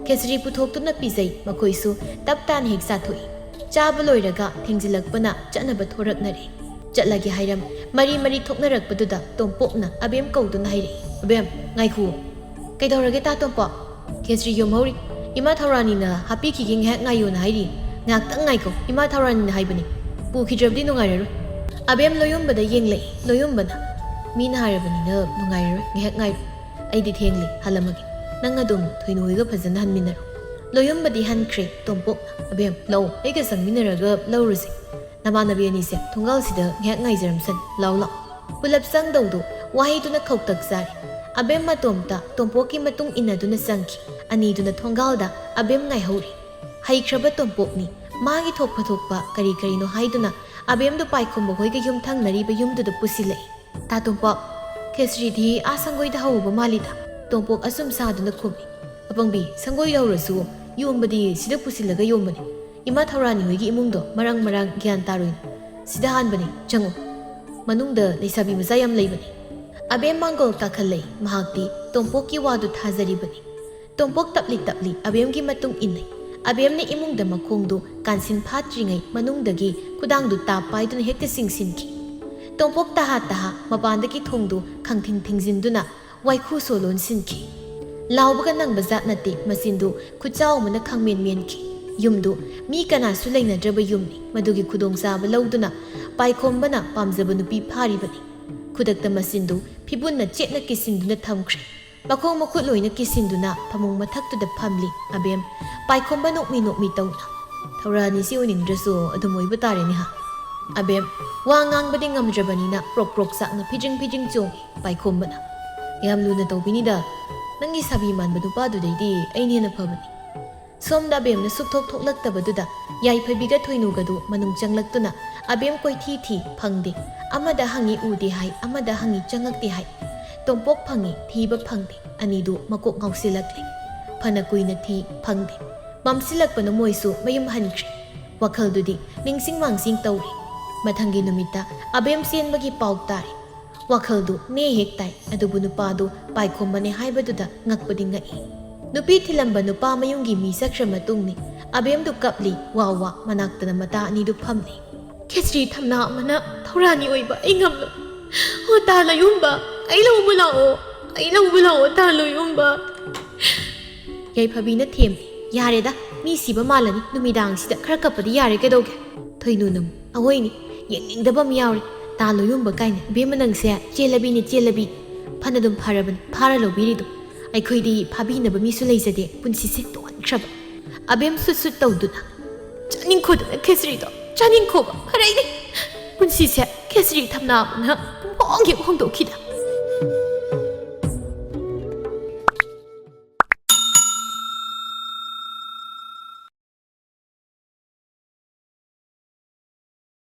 ꯈꯦꯆ꯭ꯔꯤ ꯄꯨꯊꯣꯛꯇꯨꯅ ꯄꯤꯖꯩ꯫ ꯃꯈꯣꯏꯁꯨ ꯇꯞ ꯇꯥꯅ ꯍꯦꯛ ꯆꯥꯊꯣꯛꯏ꯫ ꯆꯥꯕ ꯂꯣꯏꯔꯒ ꯊꯦꯡꯖꯤꯜꯂꯛꯄꯅ ꯆꯠꯅꯕ ꯊꯣꯔꯛꯅꯔꯦ꯫ ꯆꯠꯂꯒꯦ ꯍꯥꯏꯔꯝ ꯃꯔꯤ ꯃꯔꯤ ꯊꯣꯛꯅꯔꯛꯄꯗꯨꯗ ꯇꯣꯝꯄꯣꯛꯅ ꯑꯕꯦꯝ ꯀꯧꯗꯨꯅ ꯍꯥꯏꯔꯛꯏ, "ꯑꯕꯦꯝ, ꯉꯥꯏꯈꯨꯑꯣ"꯫ "ꯀꯩꯗꯧꯔꯒꯦ ꯇꯥ ꯇꯣꯝꯄꯣꯛ?" "ꯈꯦꯆ꯭ꯔꯤ ꯌꯣꯝꯍꯧꯔꯤ꯫ ꯏꯃꯥ ꯊꯧꯔꯥꯅꯤꯅ ꯍꯥꯞꯄꯤꯈꯤꯒꯦ, ꯉꯥꯏꯍꯥꯛ ꯉꯥꯏꯌꯣꯅ ꯍꯥꯏꯔꯤ꯫ ꯉꯥꯏꯍꯥꯛꯇꯪ ꯉꯥꯏꯈꯣ, ꯏꯃꯥ ꯊꯧꯔꯥꯅꯤꯅ ꯍꯥꯏꯕꯅꯤ꯫ ꯄꯨꯈꯤꯗ꯭ꯔꯕꯗꯤ ꯅꯨꯡꯉꯥꯏꯔꯔꯣꯏ"꯫ ꯑꯕꯦꯝ ꯂꯣꯌꯨꯝꯕꯗ ꯌꯦꯡꯂꯛꯏ꯫ ꯂꯣꯌꯨꯝꯕꯅ, "ꯃꯤꯅ ꯍꯥꯏꯔꯕꯅꯤꯅ ꯅꯨꯡꯉꯥꯏꯔꯔꯣꯏ, ꯉꯥꯏꯍꯥꯛ ꯉꯥꯏꯔꯣ꯫ ꯑꯩꯗꯤ ꯊꯦꯡꯂꯦ, ꯍꯜꯂꯝꯃꯒꯦ꯫ ꯅꯪ ꯑꯗꯨꯝ ꯊꯣꯏꯅꯨ ꯍꯣꯏꯒ ꯐꯖꯅ ꯍꯟꯃꯤꯟꯅꯔꯣ"꯫ ꯂꯣꯌꯨꯝꯕꯗꯤ ꯍꯟꯈ꯭ꯔꯦ꯫ ꯇꯣꯝꯄꯣꯛꯅ, "ꯑꯕꯦꯝ, ꯂꯥꯛꯑꯣ, ꯑꯩꯒ ꯆꯪꯃꯤꯟꯅꯔꯒ ꯂꯧꯔꯨꯁꯦ꯫ ꯅꯃꯥꯟꯅꯕꯤ ꯑꯅꯤꯁꯦ ꯊꯣꯡꯒꯥꯜꯁꯤꯗ ꯉꯥꯏꯍꯥꯛ ꯉꯥꯏꯖꯔꯝꯁꯅꯤ꯫ ꯂꯥꯛꯑꯣ, ꯂꯥꯛꯑꯣ"꯫ ꯄꯨꯂꯞ ꯆꯪꯗꯧꯗꯨ ꯋꯥꯍꯩꯗꯨꯅ ꯈꯧꯇꯛ ꯆꯥꯔꯦ꯫ ꯑꯕꯦꯝ ꯃꯇꯣꯝꯇ ꯇꯣꯝꯄꯣꯛꯀꯤ ꯃꯇꯨꯡ ꯏꯟꯅꯗꯨꯅ ꯆꯪꯈꯤ꯫ ꯑꯅꯤꯗꯨꯅ ꯊꯣꯡꯒꯥꯜꯗ ꯑꯕꯦꯝ ꯉꯥꯏꯍꯧꯔꯤ꯫ ꯍꯩꯈ꯭ꯔꯕ ꯇꯣꯝꯄꯣꯛꯅꯤ꯫ ꯃꯥꯒꯤ ꯊꯣꯛꯄ ꯊꯣꯛꯄ ꯀꯔꯤ ꯀꯔꯤꯅꯣ ꯍꯥꯏꯗꯨꯅ ꯑꯕꯦꯝꯗꯨ ꯄꯥꯏꯈꯣꯝꯕ ꯍꯣꯏꯒ ꯌꯨꯝ ꯊꯪꯅꯔꯤꯕ ꯌꯨꯝꯗꯨꯗ ꯄꯨꯁꯤꯜꯂꯛꯏ꯫ "ꯇꯥ ꯇꯣꯝꯄꯣꯛ, ꯈꯦꯆ꯭ꯔꯤꯗꯤ ꯑꯥ ꯁꯪꯒꯣꯏꯗ ꯍꯧꯕ ꯃꯥꯜꯂꯤꯗ"꯫ ꯇꯣꯝꯄꯣꯛ ꯑꯆꯨꯝ ꯁꯥꯗꯨꯅ ꯈꯨꯝꯃꯤ꯫ "ꯑꯄꯪꯕꯤ, ꯁꯪꯒꯣꯏꯗ ꯍꯧꯔꯁꯨ ꯌꯣꯝꯕꯗꯤ ꯁꯤꯗ ꯄꯨꯁꯤꯜꯂꯒ ꯌꯣꯝꯕꯅꯤ꯫ ꯏꯃꯥ ꯊꯧꯔꯥꯅꯤ ꯍꯣꯏꯒꯤ ꯏꯃꯨꯡꯗꯣ ꯃꯔꯥꯡ ꯃꯔꯥꯡ ꯒ꯭ꯌꯥꯟ ꯇꯥꯔꯣꯏꯅꯦ꯫ ꯁꯤꯗ ꯍꯥꯟꯕꯅꯤ, ꯆꯪꯉꯨ꯫ ꯃꯅꯨꯡꯗ ꯂꯩꯁꯥꯕꯤ ꯃꯆꯥ ꯌꯥꯝ ꯂꯩꯕꯅꯤ"꯫ ꯑꯕꯦꯝ ꯃꯥꯡꯒꯣꯜ ꯀꯥꯈꯠꯂꯛꯏ꯫ ꯃꯍꯥꯛꯇꯤ ꯇꯣꯝꯄꯣꯛꯀꯤ ꯋꯥꯗꯨ ꯊꯥꯖꯔꯤꯕꯅꯤ꯫ ꯇꯣꯝꯄꯣꯛ ꯇꯞꯂꯤ ꯇꯞꯂꯤ ꯑꯕꯦꯝꯒꯤ ꯃꯇꯨꯡ ꯏꯟꯅꯩ꯫ ꯑꯕꯦꯝꯅ ꯏꯃꯨꯡꯗ ꯃꯈꯣꯡꯗꯨ ꯀꯥꯟꯁꯤꯟ ꯐꯥꯠꯇ꯭ꯔꯤꯉꯩ ꯃꯅꯨꯡꯗꯒꯤ ꯈꯨꯗꯥꯡꯗꯨ ꯇꯥꯞ ꯄꯥꯏꯗꯨꯅ ꯍꯦꯛꯇ ꯆꯤꯡꯁꯤꯟꯈꯤ꯫ ꯇꯣꯝꯄꯣꯛ ꯇꯍꯥ ꯇꯍꯥ ꯃꯄꯥꯟꯗꯒꯤ ꯊꯣꯡꯗꯨ ꯈꯪꯊꯤꯡ ꯊꯤꯡꯖꯤꯟꯗꯨꯅ ꯋꯥꯏꯈꯨ ꯁꯣ ꯂꯣꯟꯁꯤꯟꯈꯤ꯫ ꯂꯥꯎꯕꯒ ꯅꯪꯕ ꯖꯥꯠ ꯅꯠꯇꯦ, ꯃꯆꯤꯟꯗꯨ ꯈꯨꯠꯆꯥꯎ ꯑꯃꯅ ꯈꯪꯃꯦꯟ ꯃꯦꯟꯈꯤ꯫ ꯌꯨꯝꯗꯨ ꯃꯤ ꯀꯅꯥꯁꯨ ꯂꯩꯅꯗ꯭ꯔꯕ ꯌꯨꯝꯅꯤ꯫ ꯃꯗꯨꯒꯤ ꯈꯨꯗꯣꯡꯆꯥꯕ ꯂꯧꯗꯨꯅ ꯄꯥꯏꯈꯣꯝꯕꯅ ꯄꯥꯝꯖꯕ ꯅꯨꯄꯤ ꯐꯥꯔꯤꯕꯅꯤ꯫ ꯈꯨꯗꯛꯇ ꯃꯆꯤꯟꯗꯨ ꯐꯤꯕꯨꯟꯅ ꯆꯦꯠꯅ ꯀꯤꯁꯤꯟꯗꯨꯅ ꯊꯝꯈ꯭ꯔꯦ꯫ ꯃꯈꯣꯡ ꯃꯈꯨꯠ ꯂꯣꯏꯅ ꯀꯤꯁꯤꯟꯗꯨꯅ ꯐꯃꯨꯡ ꯃꯊꯛꯇꯨꯗ ꯐꯝꯂꯤ ꯑꯕꯦꯝ꯫ ꯄꯥꯏꯈꯣꯝꯕ ꯅꯣꯛꯃꯤ ꯅꯣꯛꯃꯤ ꯇꯧꯅ, "ꯊꯧꯔꯥꯅꯤꯁꯤ ꯑꯣꯏꯅꯤꯡꯗ꯭ꯔꯁꯨ ꯑꯗꯨꯝ ꯑꯣꯏꯕ ꯇꯥꯔꯦꯅꯦ ꯍꯥ?" ꯑꯕꯦꯝ ꯋꯥ ꯉꯥꯡꯕꯗꯤ ꯉꯝꯗ꯭ꯔꯕꯅꯤꯅ ꯄ꯭ꯔꯣꯛ ꯄ꯭ꯔꯣꯛ ꯆꯥꯛꯅ ꯐꯤꯗ꯭ꯔꯤꯡ ꯐꯤꯗ꯭ꯔꯤꯡ ꯆꯣꯡꯉꯤ ꯄꯥꯏꯈꯣꯝꯕꯅ꯫ "ꯌꯥꯝ ꯂꯨꯅ ꯇꯧꯕꯤꯅꯤꯗ, ꯅꯪꯒꯤ ꯁꯥꯕꯤ ꯃꯥꯟꯕ ꯅꯨꯄꯥꯗꯨꯗꯩꯗꯤ ꯑꯩꯅ ꯍꯦꯟꯅ ꯐꯕꯅꯤ꯫" ꯁꯣꯝꯗ ꯑꯕꯦꯝꯅ ꯁꯨꯛꯊꯣꯛ ꯊꯣꯛꯂꯛꯇꯕꯗꯨꯗ ꯌꯥꯏꯐꯕꯤꯒ ꯊꯣꯏꯅꯨꯒꯗꯨ ꯃꯅꯨꯡ ꯆꯪꯂꯛꯇꯨꯅ ꯑꯕꯦꯝ ꯀꯣꯏꯊꯤ ꯊꯤ ꯐꯪꯗꯦ꯫ ꯑꯃꯗ ꯍꯪꯉꯤ ꯎꯗꯦ ꯍꯥꯏ, ꯑꯃꯗ ꯍꯪꯉꯤ ꯆꯪꯉꯛꯇꯦ ꯍꯥꯏ꯫ ꯇꯣꯝꯄꯣꯛ ꯐꯪꯉꯤ ꯊꯤꯕ ꯐꯪꯗꯦ꯫ ꯑꯅꯤꯗꯨ ꯃꯀꯣꯛ ꯉꯥꯎꯁꯤꯜꯂꯛꯂꯦ꯫ ꯐꯅ ꯀꯨꯏꯅ ꯊꯤ ꯐꯪꯗꯦ꯫ ꯃꯝꯁꯤꯜꯂꯛꯄꯅ ꯃꯣꯏꯁꯨ ꯃꯌꯨꯝ ꯍꯟꯈ꯭ꯔꯦ꯫ ꯋꯥꯈꯜꯗꯨꯗꯤ ꯅꯤꯡꯁꯤꯡ ꯃꯥꯡꯁꯤꯡ ꯇꯧꯔꯤ꯫ ꯃꯊꯪꯒꯤ ꯅꯨꯃꯤꯠꯇ ꯑꯕꯦꯝ ꯆꯦꯟꯕꯒꯤ ꯄꯥꯎ ꯇꯥꯔꯤ꯫ ꯋꯥꯈꯜꯗꯨ ꯅꯦ ꯍꯦꯛ ꯇꯥꯏ, ꯑꯗꯨꯕꯨ ꯅꯨꯄꯥꯗꯨ ꯄꯥꯏꯈꯣꯝꯕꯅꯦ ꯍꯥꯏꯕꯗꯨꯗ ꯉꯛꯄꯗꯤ ꯉꯛꯏ꯫ ꯅꯨꯄꯤ ꯊꯤꯜꯂꯝꯕ ꯅꯨꯄꯥ ꯃꯌꯨꯝꯒꯤ ꯃꯤ ꯆꯠꯈ꯭ꯔ ꯃꯇꯨꯡꯅꯤ꯫ ꯑꯕꯦꯝꯗꯨ ꯀꯞꯂꯤ ꯋꯥ ꯋꯥ, ꯃꯅꯥꯛꯇꯅ ꯃꯇꯥ ꯑꯅꯤꯗꯨ ꯐꯝꯂꯤ꯫ "ꯈꯦꯆ꯭ꯔꯤ ꯊꯝꯅꯥ ꯑꯃꯅ ꯊꯧꯔꯥꯅꯤ ꯑꯣꯏꯕ ꯑꯩ ꯉꯝꯂꯣꯏ꯫ ꯑꯣ ꯇꯥ ꯂꯣꯌꯨꯝꯕ, ꯑꯩ ꯂꯧꯕ ꯂꯥꯛꯑꯣ, ꯑꯩ ꯂꯧꯕ ꯂꯥꯛꯑꯣ ꯇꯥ ꯂꯣꯌꯨꯝꯕ꯫" ꯌꯥꯏꯐꯕꯤꯅ ꯊꯦꯝꯃꯤ꯫ "ꯌꯥꯔꯦꯗ, ꯃꯤ ꯁꯤꯕ ꯃꯥꯜꯂꯅꯤ, ꯅꯨꯃꯤꯗꯥꯡꯁꯤꯗ ꯈꯔ ꯀꯞꯄꯗꯤ ꯌꯥꯔꯦ ꯀꯩꯗꯧꯒꯦ?" ꯊꯣꯏꯅꯨꯅ ꯑꯃꯨꯛ, "ꯑꯍꯣꯏꯅꯦ, ꯌꯦꯡꯅꯤꯡꯗꯕ ꯑꯃ ꯌꯥꯎꯔꯦ꯫ ꯇꯥ ꯂꯣꯌꯨꯝꯕ ꯀꯥꯏꯅ, ꯏꯕꯦꯝꯃ ꯅꯪꯁꯦ ꯆꯦꯜꯂꯕꯤꯅꯦ, ꯆꯦꯜꯂꯕꯤ꯫ ꯐꯅꯗꯨꯝ ꯐꯔꯕꯅꯤ, ꯐꯥꯔ ꯂꯧꯕꯤꯔꯤꯗꯣ꯫ ꯑꯩꯈꯣꯏꯗꯤ ꯐꯥꯕꯤꯅꯕ ꯃꯤꯁꯨ ꯂꯩꯖꯗꯦ, ꯄꯨꯟꯁꯤꯁꯦ ꯇꯣꯟꯈ꯭ꯔꯕ꯫" ꯑꯕꯦꯝ ꯁꯨꯠ ꯁꯨꯠ ꯇꯧꯗꯨꯅ, "ꯆꯥꯅꯤꯡꯈꯣꯗꯅ ꯈꯦꯆ꯭ꯔꯤꯗꯣ, ꯆꯥꯅꯤꯡꯈꯣꯕ ꯐꯔꯩꯅꯦ꯫ ꯄꯨꯟꯁꯤꯁꯦ ꯈꯦꯆ꯭ꯔꯤ ꯊꯝꯅꯥ ꯑꯃꯅ ꯄꯨꯡꯍꯣꯡ ꯍꯦꯛ ꯍꯣꯡꯗꯣꯛꯈꯤꯗ꯫